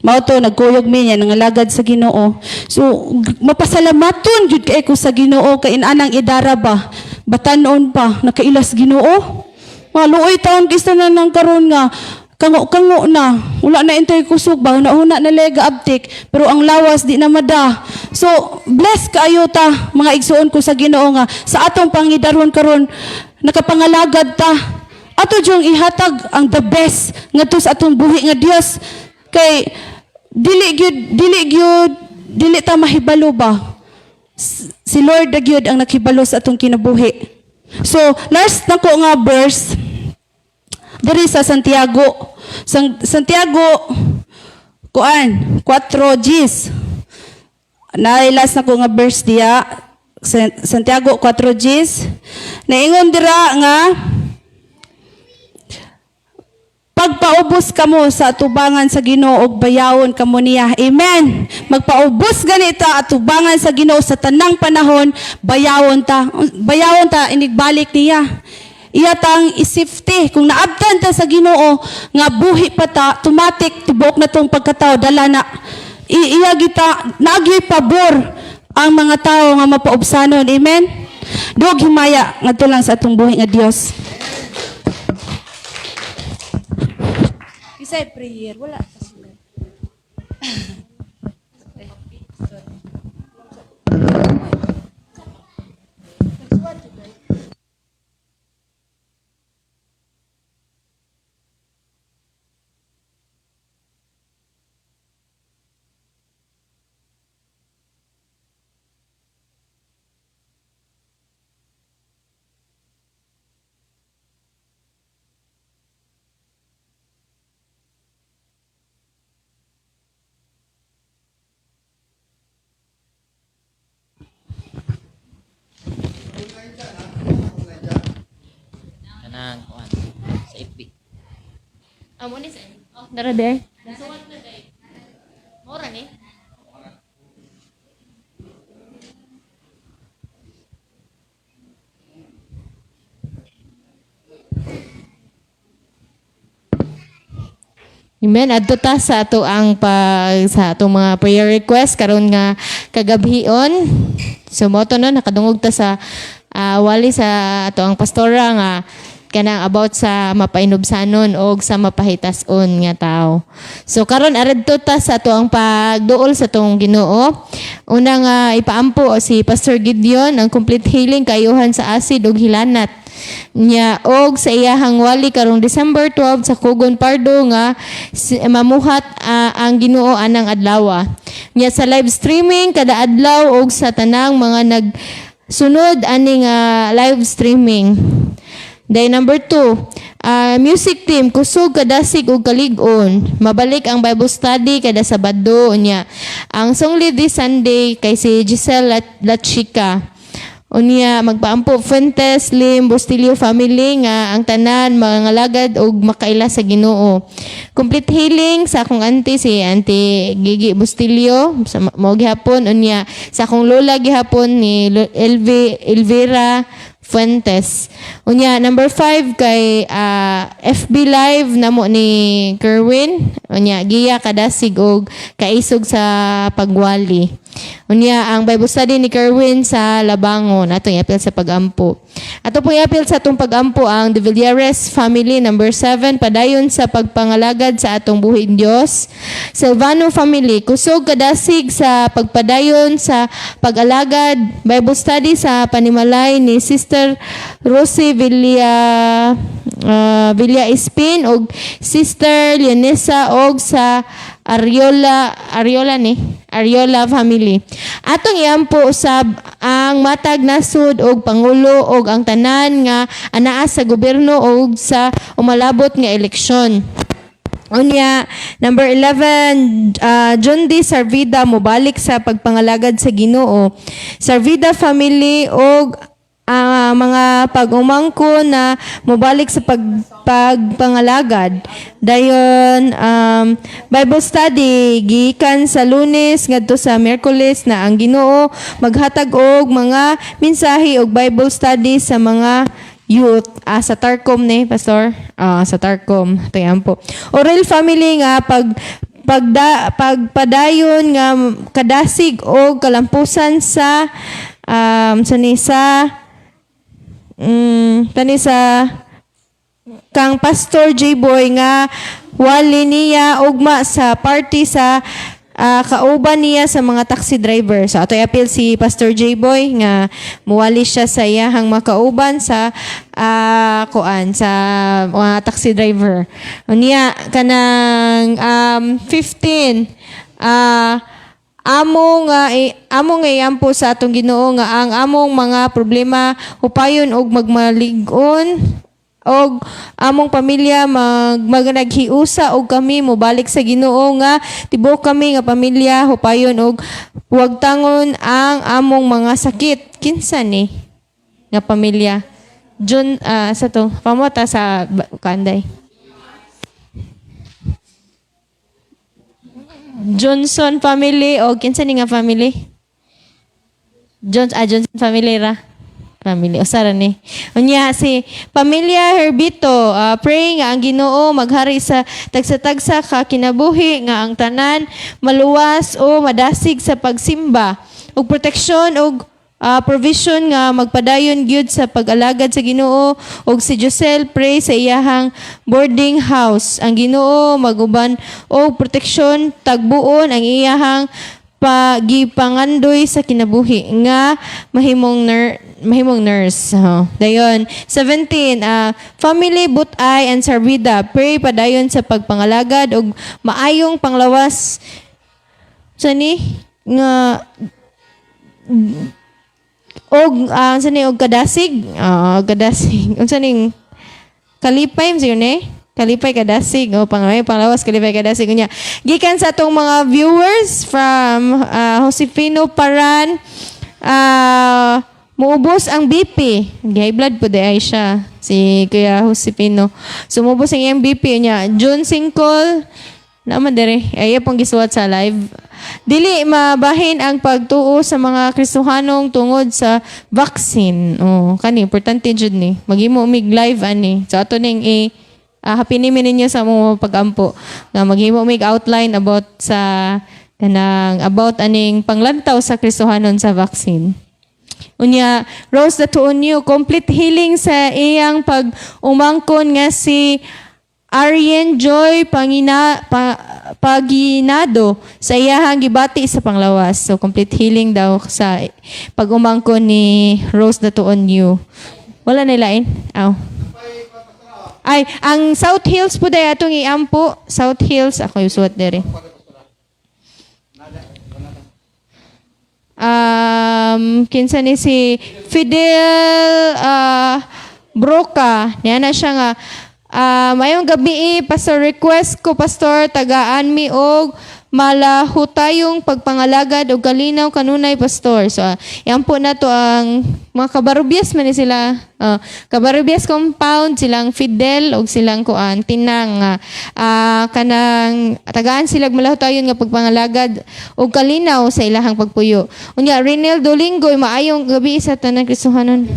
[SPEAKER 6] mao to nagkuyog mi niya nangalagad sa Ginoo. So mapasalamaton gyud kay ko sa Ginoo kay inanang idara ba, batanon pa nakaila sa Ginoo. Maluoy taon kista na nang karon nga kango-kango na. Wala na intay kusog ba, huna-huna na lega abtik, pero ang lawas di na mada. So, bless kaayo ta, mga igsuon ko sa Ginoo, nga sa atong pangidaron karon nakapangalagad ta. Ato jung ihatag ang the best ngadto sa atong buhi nga Dios. Kay dili gyud dili ta mahibalo ba. Si Lord na gyud ang naghibalo sa atong kinabuhi. So, last na ko nga verse diri sa Santiago. Santiago kuan 4 Gs. Na last na ko nga verse diya, Santiago 4 Gs. Naingon dira nga pagpaubos kamo sa atubangan sa Ginoo ug bayawon kamo niya. Amen. Magpaubos ganita atubangan sa Ginoo sa tanang panahon, bayawon ta. Bayawon ta inigbalik niya. Iya tang isifty kung naabtan ta sa Ginoo nga buhi pa ta, automatic tibuok na tong pagkatao dala na. Iya gita naagi pabor ang mga tao nga mapaubsanon. Amen. Dug himaya ngadto lang sa atong buhi nga Dios. Kisay prayer wala pa sila.
[SPEAKER 7] Kanang kuan sa FB.
[SPEAKER 8] Amo ni sa Oh, nara there. Nasuwat na day. Mora ni. Amen. Adto ta sa ato ang pag sa atong mga prayer request karon nga kagabhion. So mo to no, nakadungog ta sa wali sa ato ang pastora nga kanang about sa mapainubsanon og sa mapahitason nga tao. So karon aradto ta sa ato ang pagduol sa atong Ginoo. Una nga ipaampo si Pastor Gideon ang complete healing kayuhan sa acid ug hilanat niya og sa iyahang wali karong December 12 sa Kugon Pardo nga mamuhat ang Ginoo anang adlaw. Niya sa live streaming kada adlaw og sa tanang mga nagsunod ani nga live streaming. Day number 2, music team kusog kadasig og kalig-on. Mabalik ang Bible study kada Sabado unya. Ang song lead this Sunday kay si Giselle Lachica. Unya magpaampo Fuentes Lim Bustillo family nga ang tanan mga lagad og makaila sa Ginoo. Complete healing sa akong auntie si Auntie Gigi Bustillo sa mao gihapon, unya sa akong lola gihapon ni LV Elvira Fuentes. Unya number 5 kay FB Live namo ni Kerwin. Unya giya kadasig og kaisog sa pagwali. Unya ang Bible study ni Kerwin sa Labangon atong iapil sa pagampo. Ato pong iapil sa atong pagampo ang De Villares family, number 7, padayon sa pagpangalagad sa atong buhi Dios. Silvano family kusog kadasig sa pagpadayon sa pag-alagad, Bible study sa panimalay ni Sister Rosie Villa Espin og Sister Leonesa og sa Ariola Ariola ni Ariola family. Atong iampo usab ang matag nasud og pangulo og ang tanan nga anaa sa gobyerno og sa umalabot nga eleksyon. Unya, number 11, John D. Sarvida mobalik sa pagpangalagad sa Ginoo. Sarvida family og mga pag-umangko na mobalik sa pagpangalagad. Dayon Bible study gikan sa Lunes ngadto sa Miyerkules na ang Ginoo maghatag og mga mensahe og Bible study sa mga youth sa Tarcom ni Pastor, sa Tarcom tayan po. Orel family nga pagpadayon nga kadasig og kalampusan sa sa ni sa tani sa kang Pastor J Boy nga wali niya ugma sa party sa kauban niya sa mga taxi driver. So ato appeal si Pastor J Boy nga muwali siya sa iyahang makauban sa kuan sa mga taxi driver. Unya kanang 15, amo nga iampo sa atong Ginoo nga ang among mga problema hupayon og magmalig-on og among pamilya magnaghiusa og kami mobalik sa Ginoo nga tibuok kami nga pamilya hupayon og wag tangon ang among mga sakit. Kinsa ni nga pamilya? John sa to pamota sa kanday Johnson family o kinsa ni nga family? Johnson family ra. Family usara ni. Unya si pamilya Herbito, pray nga ang Ginoo maghari sa tagsa-tagsa ka kinabuhi nga ang tanan maluwas o madasig sa pagsimba ug proteksyon ug Provision nga magpadayon gyud sa pag-alagad sa Ginoo, ug si Josel, pray sa iyahang boarding house. Ang Ginoo maguban og proteksyon, tagbuon ang iyahang pagipangandoy sa kinabuhi nga mahimong nurse. Oh. Dayon 17, family Butay and Sarvida, pray padayon sa pagpangalagad og maayong panglawas sa ni nga og sa ni og kadasig, kadasig, unsa ning kalipay mo yun eh, kalipay, kadasig o panglawas, kalipay, kadasig. Unya gikan sa atong mga viewers from Josefino Paran, muubos ang BP, high blood po di ay siya si Kuya Josefino. So muubos ang iyang BP niya. June 5 naman dere ay pong gisuwat sa live, dili mabahin ang pagtuo sa mga Kristohanong tungod sa vaccine. Oh, kani importante jud ni. Maghimo mig live ani. So ato ning i happy ni ninyo sa mga pag-ampo nga maghimo mig outline about sa kanang about aning panglantaw sa Kristohanon sa vaccine. Unya, Rose the new complete healing sa iyang pag umangkon nga si Arien Joy Paginado sa iyahang gibati sa panglawas. So complete healing daw sa pag-umangkon ni Rose Datuon New. Wala nila in? Aw. Ay, ang South Hills po day atong iampo. South Hills, ako yung suwat dere. Kinsa ni si Fidel Broca. Niya na siya nga mayong gabi, pastor, request ko, pastor, tagaan mi og malahutayong pagpangalagad og kalinaw kanunay, pastor. So yan po na to ang mga Kabarubias man ni sila. Kabarubias compound, silang Fidel og silang kuan Tinang, kanang tagaan sila og malahutayon nga pagpangalagad og kalinaw sa ilahang pagpuyo. Unya Renel Dolingoy, maayong gabi sa tanan Kristohanon.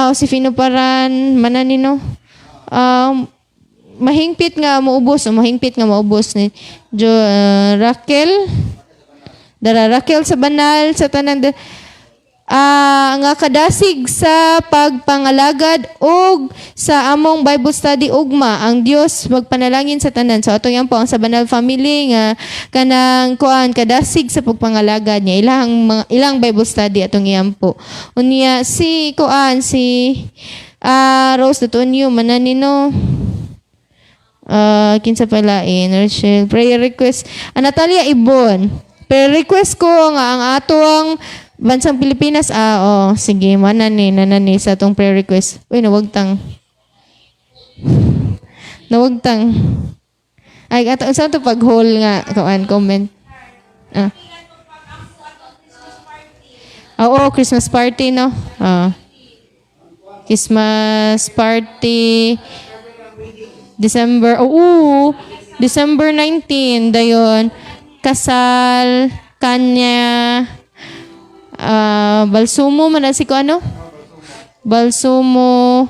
[SPEAKER 8] Josefino Paran, mananino. Mahingpit nga maubos o mahingpit nga maubos ni Jo, Raquel. Dara Raquel sa banal sa tanan nga kadasig sa pagpangalagad og sa among Bible study ugma. Ang Dios magpanalangin sa tanan. So atong yan po ang sa banal family nga kanang kuan kadasig sa pagpangalagad niya ilang mga, ilang Bible study atong iyan po. Unya si kuan si Rose Datonio mananino. Kinsa pala in Rachel, prayer request. Natalia Ibon, prayer request ko nga ang atoang bansang Pilipinas, oh, sige, mana ni nana ni sa atong prayer request. Uy, nawagtang nawagtang ay ato sa to pag hold nga kuan comment. Oo, Christmas party, no. Christmas party December, oo, December 19, dayon, kasal, kanya, Balsumo, man na si ko ano? Balsumo,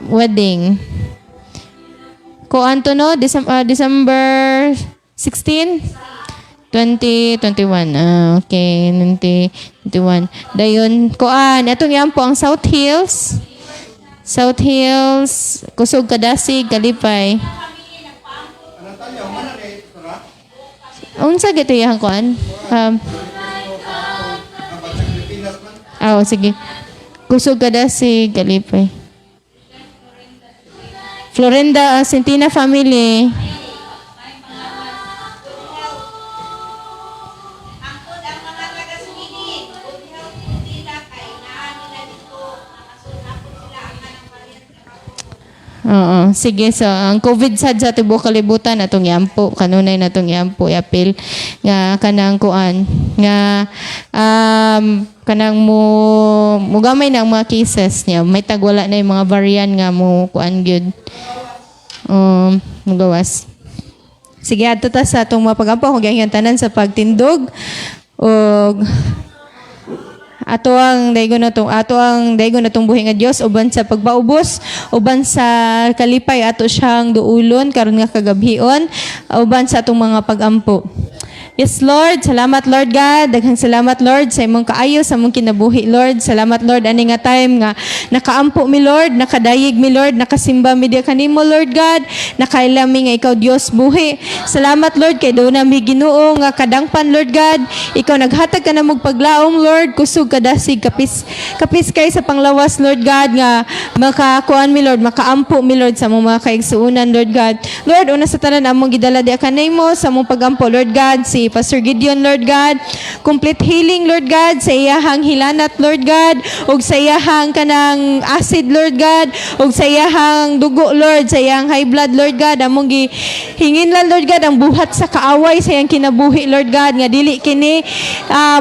[SPEAKER 8] wedding. Ko anto no, December 16, 2021. Okay, 2021. Dayon, kuan, atong yan po ang South Hills. South Hills, kusog kadasig, kalipay. Unsa gito yang kuan? Oh, sige. Kusog kadasig, kalipay. Florinda, Centina family.
[SPEAKER 9] Angkod ang mga taga-Sweden, good health po nila kay naa nila dito, nakasunapon sila ang anang variant nga.
[SPEAKER 8] Oo, sige. So, ang COVID sad sa tibuok kalibutan atong yampo, kanunay natong yampo yapil nga kanang kuan nga kanang mo mugamay na ang mga cases niya. May tagwala na yung mga variant nga mo kuan gyud. Mugawas. Sige, adto ta sa atong mga pagampo kung gihangyoon tanan sa pagtindog ug ato ang daygon natong buhi nga Dios uban sa pagpaubos, uban sa kalipay ato siyang duulon karon nga kagabhion, uban sa atong mga pagampo. Yes, Lord. Salamat, Lord God. Daghang salamat, Lord, sa imong kaayo, sa imong kinabuhi, Lord. Salamat, Lord, ani nga time nga nakaampo mi, Lord, nakadayeg mi, Lord, nakasimba mi diha kanimo, Lord God. Nakaila mi nga ikaw Dios buhi. Salamat, Lord, kay duna mi Ginoo nga kadangpan, Lord God. Ikaw naghatag ka namog paglaom, Lord, kusog, kadasig, kapis kapis kay sa panglawas, Lord God, nga makakuan mi, Lord, makaampo mi, Lord, sa among mga kaigsuonan, Lord God. Lord, una sa tanan, among gidala diha kanimo sa among pagampo, Lord God, si Pastor Gideon, Lord God. Complete healing, Lord God, sa iyahang hilanat, Lord God, ug sa iyahang kanang acid, Lord God, ug sa iyahang dugo, Lord, sa iyahang high blood, Lord God. Among gihingin lang, Lord God, ang buhat sa kaaway sa iyang kinabuhi, Lord God, nga dili kini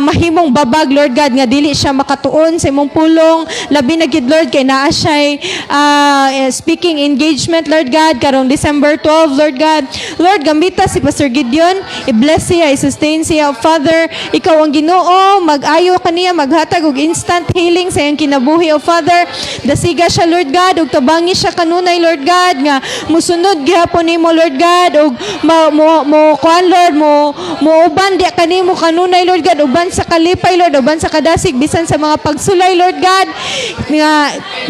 [SPEAKER 8] mahimong babag, Lord God, nga dili siya makatuon sa imong pulong, labi na gid, Lord, kay naa siya speaking engagement, Lord God, karong December 12, Lord God. Lord, gamita si Pastor Gideon, i-bless siya, i-sustain siya, Father. Ikaw ang Ginoo, mag-ayo kaniya, maghatag og instant healing sa iyang kinabuhi, O Father. Dasiga siya, Lord God, ug tabangi siya kanunay, Lord God, nga musunod gihapon nimo, Lord God, ug mo kuan, Lord, mo mo uban diha kanimo kanunay, Lord God, uban sa kalipay, Lord, uban sa kadasig bisan sa mga pagsulay, Lord God,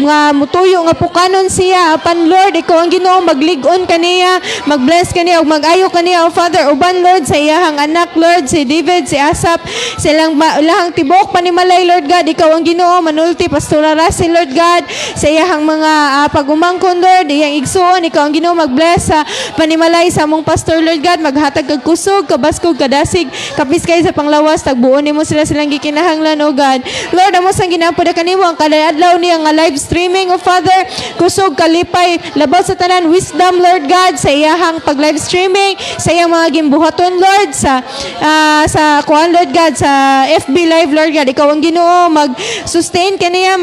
[SPEAKER 8] nga mutuyo nga pukanon siya. Apan, Lord, ikaw ang Ginoo, maglig-on kaniya, mag-bless kaniya ug mag-ayo kaniya, O Father, uban, Lord, sa iyahang anak, Lord, si David, si Asap, silang ilahang tibuok panimalay, Lord God. Ikaw ang Ginoo, manulti, Pastora Russell, Lord God, sa iyahang mga pag-umangkon, Lord, iyang igsuon. Ikaw ang Ginoo, mag-bless sa panimalay sa among pastor, Lord God, maghatag kag kusog, kabaskog, kadasig, kapis kay sa panglawas, tagbuon nimo sila silang gikinahanglan, O God. Lord, amo sang ginampo na kanimo ang kada adlaw niya nga live streaming, O Father, kusog, kalipay, labaw sa tanan, wisdom, Lord God, sa iyahang pag live streaming, sa iyang mga gimbuhaton, Lord, sa kuan, Lord God, sa FB Live, Lord God. Ikaw ang Ginoo, mag-sustain kaniya,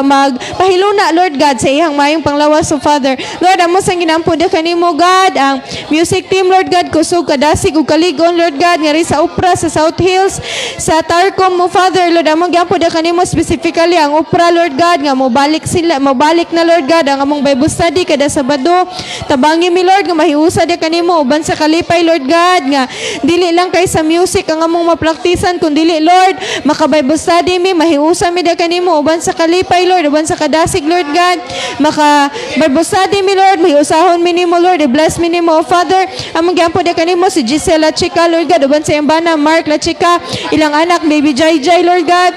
[SPEAKER 8] magpahiluna, Lord God, sa iyang mayong panglawas, O Father. Lord, amo sang ginampo da kanimo, God, ang music team, Lord God, kusog, kadasig ug kaligon, Lord God, ngari sa Opra, sa South Hills, sa Tarcom mo, Father. Lord, among giampo da kanimo specifically ang Opra, Lord God, nga mobalik sila, mobalik na, Lord God, ang among Bible study kada Sabado. Tabangi mi, Lord, nga mahiusa da kanimo uban sa kalipay, Lord God, nga dili lang kay sa music ang among mapraktisan, kun dili, Lord, maka Bible study mi, mahiusa mi da kanimo uban sa kalipay, Lord, uban sa kadasig, Lord God. Maka Bible study mi, Lord, mahiusahon mi nimo, Lord, i-bless mi nimo, O Father. Among giampo da kanimo si Gisela Chica, Lord God, uban sa iyang bana Mark La Chica, ilang anak baby Jai Jai, Lord God.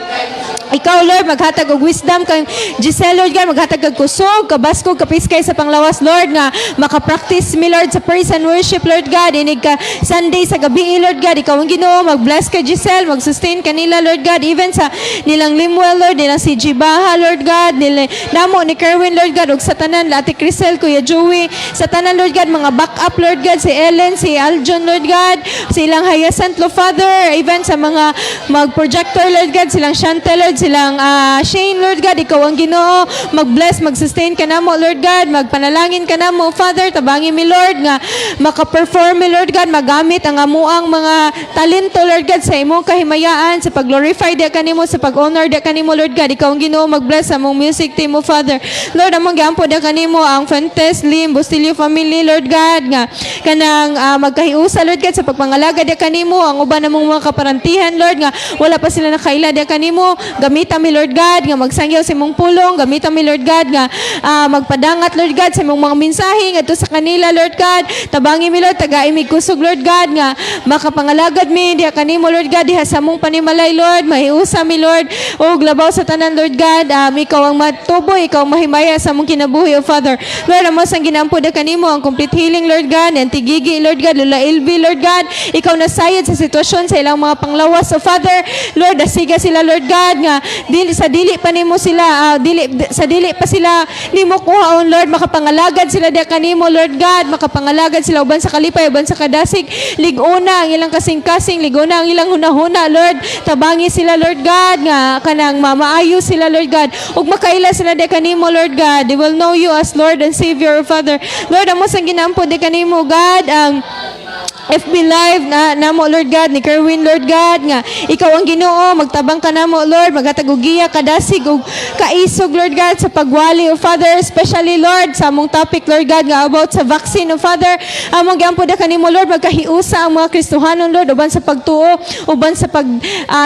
[SPEAKER 8] Ikaw, Lord, maghatag og wisdom kang Giselle, Lord God, maghatag og kusog, kabaskog, kapiskay sa panglawas, Lord, nga makapractice mi, Lord, sa praise and worship, Lord God, inig ka Sunday sa gabi, Lord God. Ikaw ang Ginoo, mag-bless kay Giselle, mag-sustain kanila, Lord God, even sa nilang Limuel, Lord, nilang si Jibaha, Lord God, nila, namo ni Kerwin, Lord God, ug sa tanan, Ate Crisel, Kuya Joey, sa tanan, Lord God, mga backup, Lord God, si Ellen, si Aljon, Lord God, silang Hyacinth, Lord Father, even sa mga mag-projector, Lord God, silang Chantel, Lord, silang Shane, Lord God. Ikaw ang Ginoo, mag-bless, mag-sustain ka namo, Lord God, magpanalangin ka namo, Father, tabangi mi, Lord, nga maka-perform mi, Lord God, magamit ang amuang mga talento, Lord God, sa imong kahimayaan, sa pag-glorify diha kanimo, sa pag-honor diha kanimo, Lord God. Ikaw ang Ginoo, mag-bless sa among music team mo, Father. Lord, among giampo diha kanimo ang Fuentes, Lim, Bustillo family, Lord God, nga kanang magkahiusa, Lord God, sa pagpangalaga diha kanimo, ang uban namong mga kaparantihan, Lord, nga wala pa sila nakaila diha kanimo. Gamita mi, Lord God, nga magsangyaw sa imong pulong, gamita mi, Lord God, nga magpadangat, Lord God, sa imong mga mensahe ngadto sa kanila, Lord God. Tabangi mi, Lord, tagai mi kusog, Lord God, nga makapangalagad mi diha kanimo, Lord God, diha sa among panimalay, Lord, mahiusa mi, Lord, ug labaw sa tanan, Lord God, ikaw ang matuboy, ikaw ang mahimaya sa among kinabuhi, O Father. Lord, amo sang ginampo da kanimo ang complete healing, Lord God, and Tigigi, Lord God, Lola Ilvi, Lord God, ikaw nasayod sa sitwasyon sa ilang mga panglawas, O Father. Lord, dasiga sila, Lord God, nga dili sa dili pa nimo sila dili sa dili pa sila nimo kuhaon, Lord, makapangalagad sila diha kanimo, Lord God, makapangalagad sila uban sa kalipay, uban sa kadasig. Lig-ona ang ilang kasing-kasing, lig-ona ang ilang hunahuna, Lord. Tabangi sila, Lord God, nga kanang mamaayo sila, Lord God, ug makaila sila diha kanimo, Lord God. They will know you as Lord and Savior, Father. Lord, amo sang ginampo diha kanimo, God, ang FB Live na namo, Lord God, ni Kerwin, Lord God, nga ikaw ang Ginoo, magtabang ka namo, Lord, maghatag og giya, kadasig ug kaisog, Lord God, sa pagwali, O Father, especially, Lord, sa among topic, Lord God, nga about sa vaccine, O Father. Among giampo da kanimo, Lord, magkahiusa ang mga Kristohanon, Lord, uban sa pagtuo, uban sa pag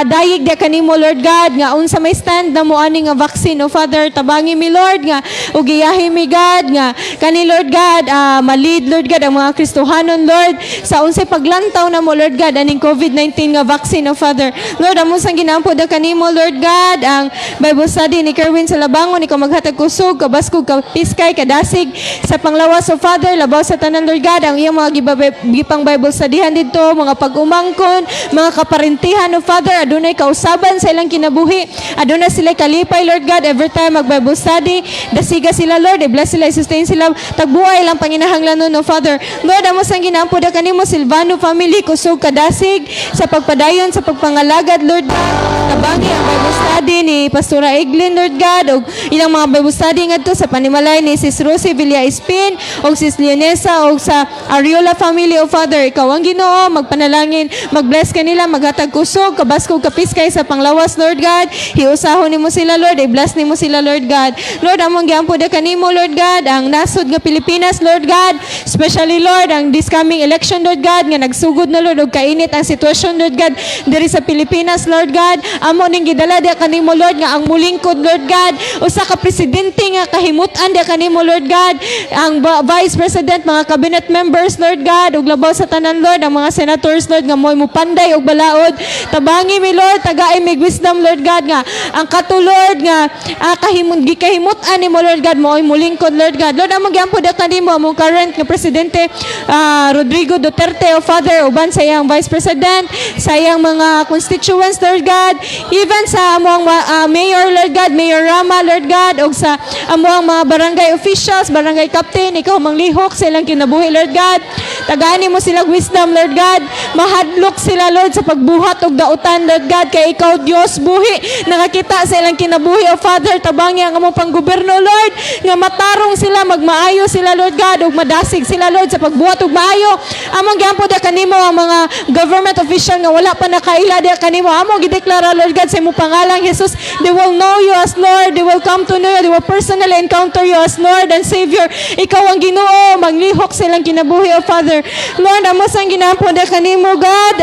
[SPEAKER 8] dayig da kanimo, Lord God, nga unsa may stand na mo ani nga vaccine, O Father. Tabangi mi, Lord, nga ug giyahi mi, God, nga kani, Lord God, ma-lead, Lord God, ang mga Kristohanon, Lord, sa unsay paglantaw na mo, Lord God, aning COVID-19 nga vaccine, O Father. Lord, amo sang ginaampo da kanimo, Lord God, ang Bible study ni Kerwin sa Labangon. Ikaw maghatag kusog, kabaskog, kapiskay, kadasig sa panglawas, O Father. Labaw sa tanan, Lord God, ang iyang mga gipang Bible studyhan dito, mga pag-umangkon, mga kaparentihan, O Father, adunay kausaban sa ilang kinabuhi, adunay sila kalipay, Lord God, every time mag Bible study. Dasiga sila, Lord, i-bless sila, i-sustain sila, tagbuhay ilang panginahanglanon, O Father. Lord, amo sang ginaampo da kanimo Silvano family, kusog, kadasig sa pagpadayon sa pagpangalagad, Lord God. Tabangi ang Bible study ni Pastora Eglin, Lord God, ug ilang mga Bible study ngadto sa panimalay ni Sis Rosie Villa Espin ug Sis Leonesa ug sa Ariola family, O Father. Ikaw ang Ginoo, magpanalangin, mag-bless kanila, maghatag kusog, kabaskog, kapiskay sa panglawas, Lord God. Hiusahon nimo sila, Lord, i-bless nimo sila, Lord God. Lord, among giampo da kanimo, Lord God, ang nasod nga Pilipinas, Lord God, especially, Lord, ang this coming election, Lord God, nga nagsugod na, Lord, ug kainit ang sitwasyon, Lord God, diri sa Pilipinas, Lord God. Amo ning gidala diha kanimo, Lord, nga ang mulingkod, Lord God, usa ka presidente nga kahimut-an diha kanimo, Lord God, ang vice president, mga cabinet members, Lord God, ug labaw sa tanan, Lord, ang mga senators, Lord, nga mo'y mupanday og balaod. Tabangi mi, Lord, tagai mig wisdom, Lord God, nga ang kato, Lord, nga gikahimut-an nimo, Lord God, mo'y mulingkod, Lord God. Lord, among giampo diha kanimo among current nga presidente, Rodrigo Duterte, O Father, uban sa iyang vice president, sa iyang mga constituents, Lord God, even sa among mayor, Lord God, Mayor Rama, Lord God, ug sa among mga barangay officials, barangay captain. Ikaw manglihok sa ilang kinabuhi, Lord God. Tagaan mo sila wisdom, Lord God. Mahadlok sila, Lord, sa pagbuhat og dautan, Lord God, kay ikaw, Dios buhi, nakakita sa ilang kinabuhi, O Father. Tabangi ang among panggobyerno, Lord, nga matarong sila, magmaayo sila, Lord God, ug madasig sila, Lord, sa pagbuhat og maayo. Among giampo da kanimo ang mga government official nga wala pa nakaila diha kanimo. Among gideklara, Lord God, sa imong pangalang Jesus, they will know you as Lord, they will come to know you, they will personally encounter you as Lord and Savior. Ikaw ang Ginoo, maglihok sa ilang kinabuhi, O Father. Lord, amo sang ginampo da kanimo, God,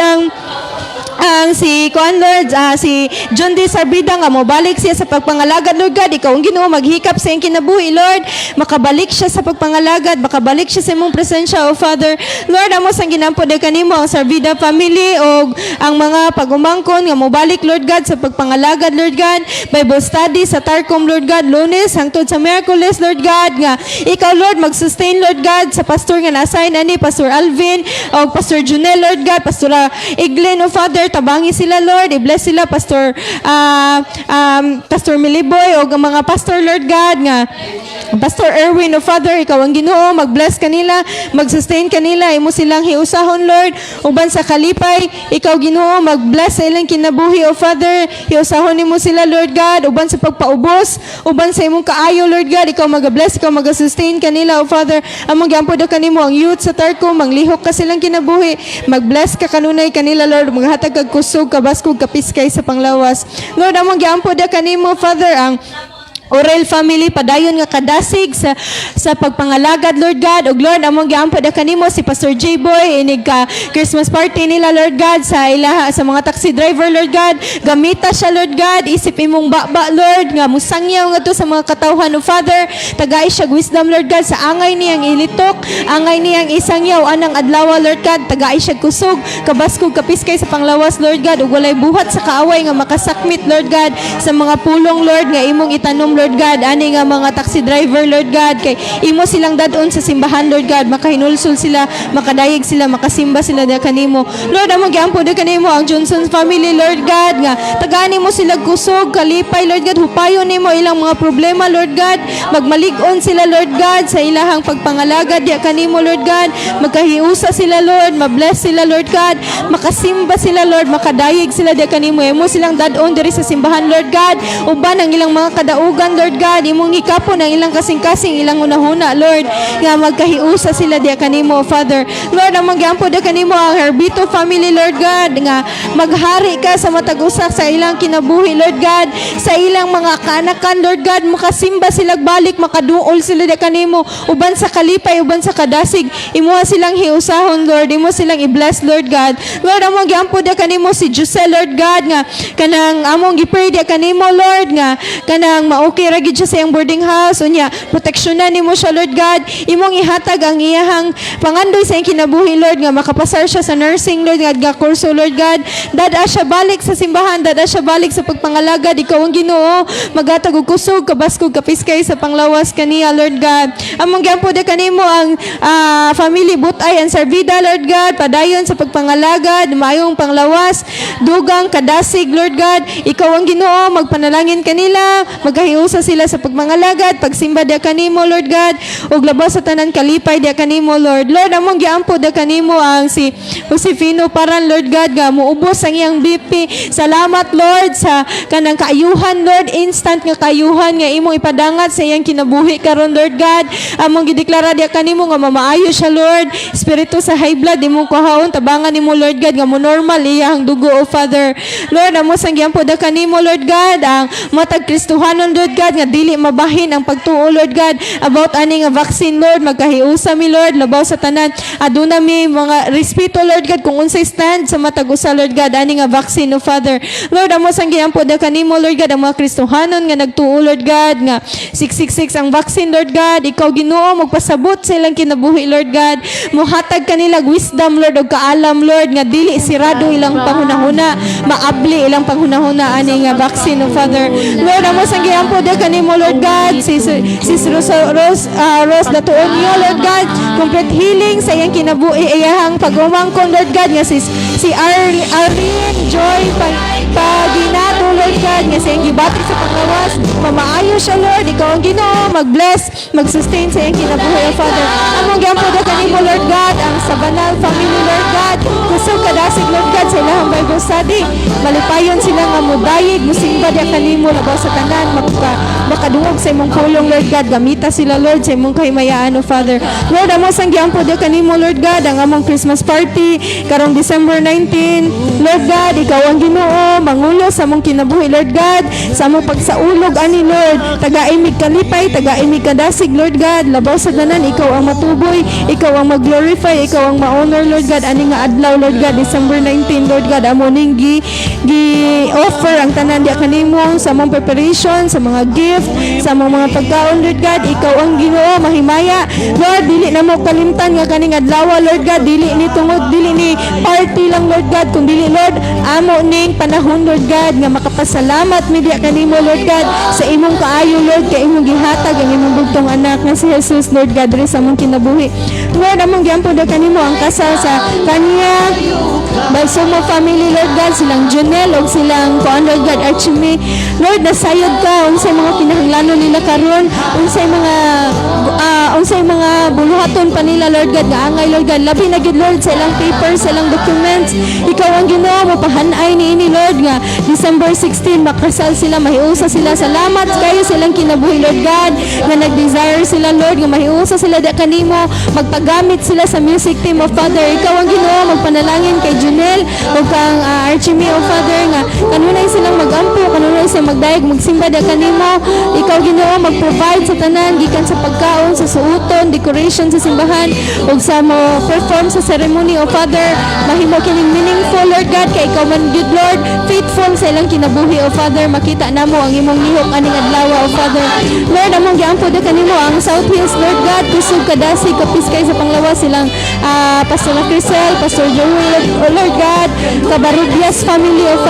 [SPEAKER 8] ang si Kuan, Lord, si John D. Sarbida, nga mobalik siya sa pagpangalagad, Lord God. Ikaw ang Ginoo, maghikap sa iyang kinabuhi, Lord. Makabalik siya sa pagpangalagad, makabalik siya sa imong presensya, O Father. Lord, amo sang ginampo de kanimo ang Sarvida family o ang mga pagumangkon nga mobalik, Lord God, sa pagpangalagad, Lord God. Bible study sa Tarcom, Lord God, Lunes hangtod sa Miyerkules, Lord God, nga ikaw, Lord, mag-sustain, Lord God, sa pastor nga na-assign ani, Pastor Alvin o Pastor Junel, Lord God, Pastor Iglin, O Father. Tabangi sila, Lord, i-bless sila, Pastor Pastor Miliboy o ang mga pastor, Lord God, nga Pastor Erwin, O Father. Ikaw ang Ginoo, mag-bless kanila, mag-sustain kanila, imo silang hiusahon, Lord, uban sa kalipay. Ikaw, Ginoo, mag-bless sa ilang kinabuhi, O Father. Hiusahon nimo sila, Lord God, uban sa pagpaubos, uban sa imong kaayo, Lord God. Ikaw mag-bless, ikaw mag-sustain kanila, O Father. Among giampo daw kanimo ang youth sa Tarcom, manglihok ka silang kinabuhi, mag-bless ka kanunay kanila, Lord, maghatag kag kusog, kabaskog, kapiskay sa panglawas. Lord, among giampo daw kanimo, Father, ang Orel family, padayon nga kadasig sa pagpangalagad, Lord God. Ug Lord, among giampo da kanimo si Pastor J Boy inig ka Christmas party nila, Lord God, sa ila sa mga taxi driver, Lord God. Gamita siya, Lord God, isip imong baba, Lord, nga musangyaw ngadto sa mga katawhan, O Father. Tagai siya wisdom, Lord God, sa angay niyang ilitok, angay niyang isangyaw anang adlaw, Lord God. Tagai siya kusog, kabaskog, kapiskay sa panglawas, Lord God, ug walay buhat sa kaaway nga makasakmit, Lord God, sa mga pulong, Lord, nga imong itanom, Lord God, ani nga mga taxi driver, Lord God, kay imo silang dadon sa simbahan, Lord God, makahinulsol sila, makadayeg sila, makasimba sila diha kanimo. Lord, among giampo diha kanimo ang Johnson family, Lord God, nga tagaan nimo sila kusog, kalipay, Lord God, hupayon nimo ilang mga problema, Lord God, magmalig-on sila, Lord God, sa ilahang pagpangalagad diha kanimo, Lord God, magkahiusa sila, Lord, mabless sila, Lord God, makasimba sila, Lord, makadayeg sila diha kanimo, imo silang dadon diri sa simbahan, Lord God, uban ang ilang mga kadaugan.
[SPEAKER 6] tanan, Lord God, imong hikapon ang ilang kasing-kasing, ilang hunahuna, Lord, nga magkahiusa sila diya kanimo, Father. Lord, among giampo diya kanimo ang Herbito family, Lord God, nga maghari ka sa matag usa sa ilang kinabuhi, Lord God, sa ilang mga kaanakan, Lord God, makasimba sila balik, makaduol sila diya kanimo, uban sa kalipay, uban sa kadasig, imuha silang hiusahon, Lord, imo silang i-bless, Lord God. Lord, among giampo diya kanimo si Jose, Lord God, nga kanang among gi-pray diya kanimo, Lord, nga kanang ma-okay ra gid siya sa iyang boarding house, unya proteksyonan nimo siya, Lord God, imong ihatag ang iyahang pangandoy sa iyang kinabuhi, Lord, nga makapasar siya sa nursing, Lord, nga kurso, Lord God. Dada siya balik sa simbahan, dada siya balik sa pagpangalagad. Ikaw ang Ginoo, maghatag og kusog, kabaskog, kapiskay sa panglawas kaniya, Lord God. Among giampo diya kanimo ang family Butay and Servida, Lord God, padayon sa pagpangalagad, maayong panglawas, dugang kadasig, Lord God. Ikaw ang Ginoo, magpanalangin kanila, magkahiusa sila sa pagmangalagad, pagsimba diya kanimo, Lord God, ug labaw sa tanan kalipay diya kanimo, Lord. Lord, among giampo diya kanimo ang si Josefino Paran, Lord God, nga muubos ang iyang BP. Salamat, Lord, sa kanang kaayuhan, Lord, instant nga kaayuhan nga imong ipadangat sa iyang kinabuhi karon, Lord God. Among gideklara diya kanimo nga mamaayo siya, Lord. Espiritu sa high blood imong kuhaon, tabangan nimo, Lord God, nga mo normal iyang dugo, O Father. Lord, amo sang giampo da kanimo, Lord God, ang matag Kristohanon, Lord God, nga dili mabahin ang pagtuo, Lord God, about ani nga vaccine, Lord. Magkahiusa mi, Lord, labaw sa tanan aduna mi mga respeto, Lord God, kung unsay stand sa matag usa, Lord God, ani nga vaccine, O Father. Lord, amo sang giampo da kanimo, Lord God, ang mga Kristohanon nga nagtuo, Lord God, nga 666 ang vaccine, Lord God. Ikaw, Ginoo, magpasabot sa ilang kinabuhi, Lord God. Mohatag kanila wisdom, Lord, og kaalam, Lord, nga dili sirado ilang panghunahuna, maabli ilang panghunahuna ani nga vaccine, O Father. Lord, amo sang giampo da kanimo, Lord God, si Rose Datuon niyo, Lord God, complete healing sa iyang kinabuhi, iyahang pag-umangkon, Lord God, nga si Arlene Joy Paginato, Lord God, nga sa iyang gibati sa panglawas, mamaayo siya, Lord. Ikaw ang Ginoo, mag-bless, mag-sustain sa iyang kinabuhi, O Father. Among giampo da kanimo, Lord God, ang Sabanal family, Lord God, kusog kadasig, Lord God, sa ilahang Bible study. Malipayon sila nga mudayig, musimba diya kanimo, labaw sa tanan, makadungog sa imong pulong, Lord God. Gamita sila, Lord, sa imong kahimayaan, O Father. Lord, amo sang giampo diya kanimo, Lord God, ang among Christmas party karong December 19. Lord God, ikaw ang Ginoo, mangulo sa among kinabuhi, Lord God, sa among pagsaulog ani, Lord. Tagai mig kalipay, tagai mig kadasig, Lord God. Labaw sa tanan, ikaw ang matuboy, ikaw ang mag-glorify, ikaw ang ma-honor, Lord God, ani nga adlaw, Lord God, December 19, Lord God, amo ning gi offer ang tanan diya kanimo sa among preparation, sa mga gift, sa among mga pagkaon, Lord God. Ikaw ang Ginoo, mahimaya. Lord, dili na mo kalimtan nga kaning adlaw, Lord God, dili ni tungod, dili ni party lang, Lord God, kung dili, Lord, amo ning panahon, Lord God, nga makapasalamat mi diya kanimo, Lord God, sa imong kaayo, Lord, kay imong gihatag ang imong bugtong anak nga si Jesus, Lord God, diri sa among kinabuhi. Lord, among giampo da kanimo ang kasal sa kanya Balsumo family, Lord God, silang Junel og silang kuan, Lord God, Archie. Lord, nasayod ka unsay mga kinahanglanon nila karon, unsay mga buluhaton pa nila, Lord God, nga angay, Lord God, labi na gyud, Lord, sa ilang papers, sa ilang documents. Ikaw ang Ginoo mo pahanay niini, Lord, nga December 16 makasal sila, mahiusa sila. Salamat kayo sa ilang kinabuhi, Lord God, nga nag-desire sila, Lord, nga mahiusa sila da kanimo, magpagamit sila sa music team of Father. Ikaw ang Ginoo magpanalangin kay Junel ug kang Archie, O Father, nga kanunay silang magampo, kanunay silang magdayag, magsimba da kanimo. Ikaw, Ginoo, mag-provide sa tanan gikan sa pagkaon, sa suoton, decoration sa simbahan ug sa mo perform sa ceremony, O Father. Mahimo kining meaningful, Lord God, kay ikaw man gyud, Lord, faithful sa ilang kinabuhi, O Father. Makita namo ang imong lihok aning adlaw, O Father. Lord, among giampo da kanimo ang South Hills, Lord God, kusog kadasig, kapiskay sa panglawas, silang Pastor Crisel, Pastor Joey, Lord, Lord God, Cabarubias family of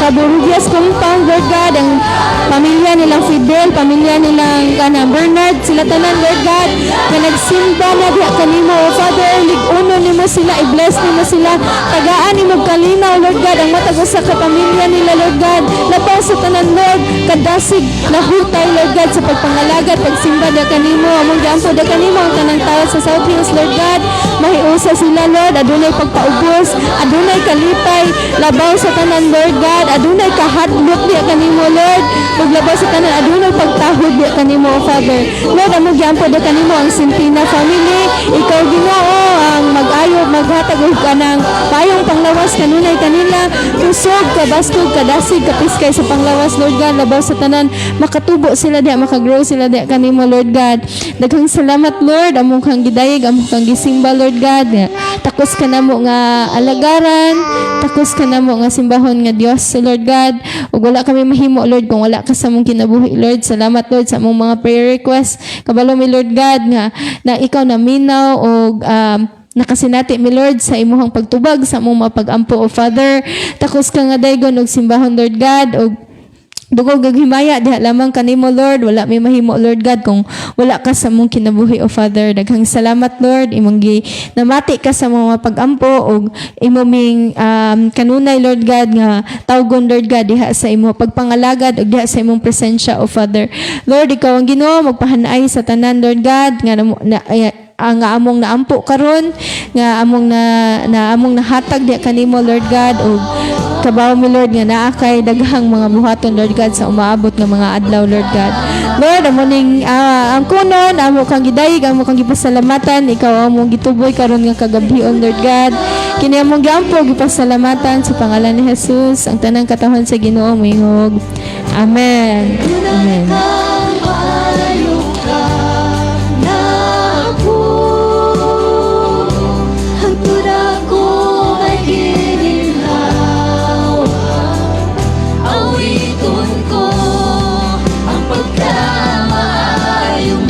[SPEAKER 6] Cabarubias compound, Lord God, ang pamilya nilang Fidel, pamilya nilang kana Bernard, sila tanan, Lord God, nga nagsimba na diha kanimo, O Father. Lig-uno nimo sila, i-bless nimo sila, tagaan nimo kalinaw, Lord God, ang matag usa ka pamilya nila, Lord God. Labaw sa tanan, Lord, kadasig, nahutay, Lord God, sa pagpangalagad, pagsimba diha kanimo. Among giampo diha kanimo ang tanang tao sa South Hills, Lord God. Mahiusa sila, Lord, adunay pagpaubos, adunay kalipay, labaw sa tanan, Lord God, adunay kahadlok diha kanimo, Lord, ug labaw sa tanan, adunay pagtahod. kanimo, O Father. Lord, amo giampo da kanimo ang Sintina family. Ikaw, Ginoo, ang mag-ayo, maghatag og kanang payong panglawas kanunay kanila, kusog, kabaskog, kadasig, kapiskay sa panglawas, Lord God. Labaw sa tanan, makatubo sila diha, makagrow sila diha kanimo, Lord God. Daghang salamat, Lord. Among kang gidayeg, among kang gisimba, Lord God. Nga, takos ka namo nga alagaran, takos ka namo nga simbahon nga Dios, Lord God. Ug wala kami mahimo, Lord, kung wala ka sa among kinabuhi, Lord. Salamat, Lord, sa among mga prayer request. Kabalo mi, Lord God, nga na ikaw naminaw og nakasinati mi, Lord, sa imuhang pagtubag sa among mga pag-ampo, O Father. Takos ka nga daygon og simbahon, Lord God, og dugog ug himaya diha lamang kanimo, Lord. Wala may mahimo, Lord God, kung wala ka sa among kinabuhi, O Father. Daghang salamat, Lord, imong gi namati ka sa mga pag-ampo ug imo ming kanunay, Lord God, nga tawgon, Lord God, diha sa imo pagpangalagad ug diha sa imong presensya, O Father. Lord, ikaw ang Ginoo magpahanay sa tanan, Lord God, nga na, ay, ang nga among naampo karon, nga among na among nahatag diha kanimo, Lord God, ug kabaw mi, Lord, nga naa kay daghang mga buhaton, Lord God, sa umaabot nga mga adlaw, Lord God. Lord, amo ning ang kunon, amo kang gidayeg, amo kang gipasalamatan. Ikaw among gituboy karon nga kagabhion, Lord God. Kini among giampo, gipasalamatan sa pangalan ni Jesus. Ang tanang katawhan sa Ginoo moingog, "Amen. Amen."
[SPEAKER 2] Maayo ka nako. Hangtod ako may gininhawa, awiton ko ang pagkamaayo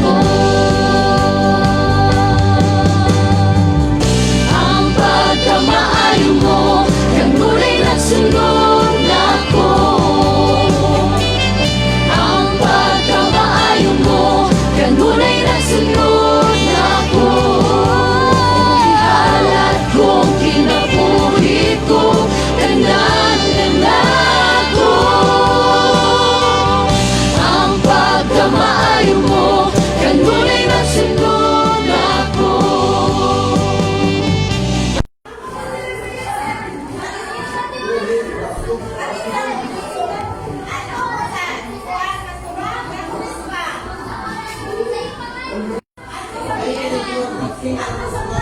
[SPEAKER 2] mo. Ang pagkamaayo mo, kanunay nagsunod nako. Ang pagkamaayo mo, kanunay nagsunod nako. Gihalad kong kinabuhi ko, tanan nako. Ang pagkamaayo mo, kanunay nagsunod nako.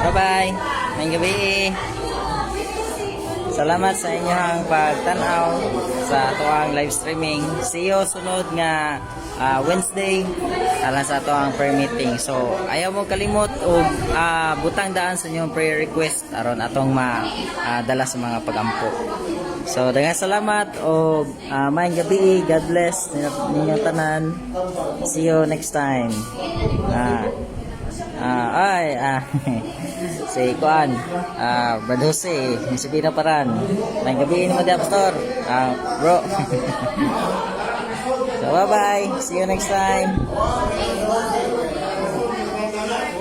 [SPEAKER 7] Bye-bye. Maayong gabi. Salamat sa inyong pagtanaw sa atoang live streaming. See you sunod nga Wednesday alang sa atoang prayer meeting. So, ayaw mo kalimot og butang daan sa inyong prayer request aron atong ma dala sa mga pagampo. So, daghang salamat og maayong gabi. God bless ninyong tanan. See you next time. Ay, si Kuan, Brad Jose, Misubina Paran. Maayong gabi nimo diha, Pastor. Bro. So, bye-bye. See you next time.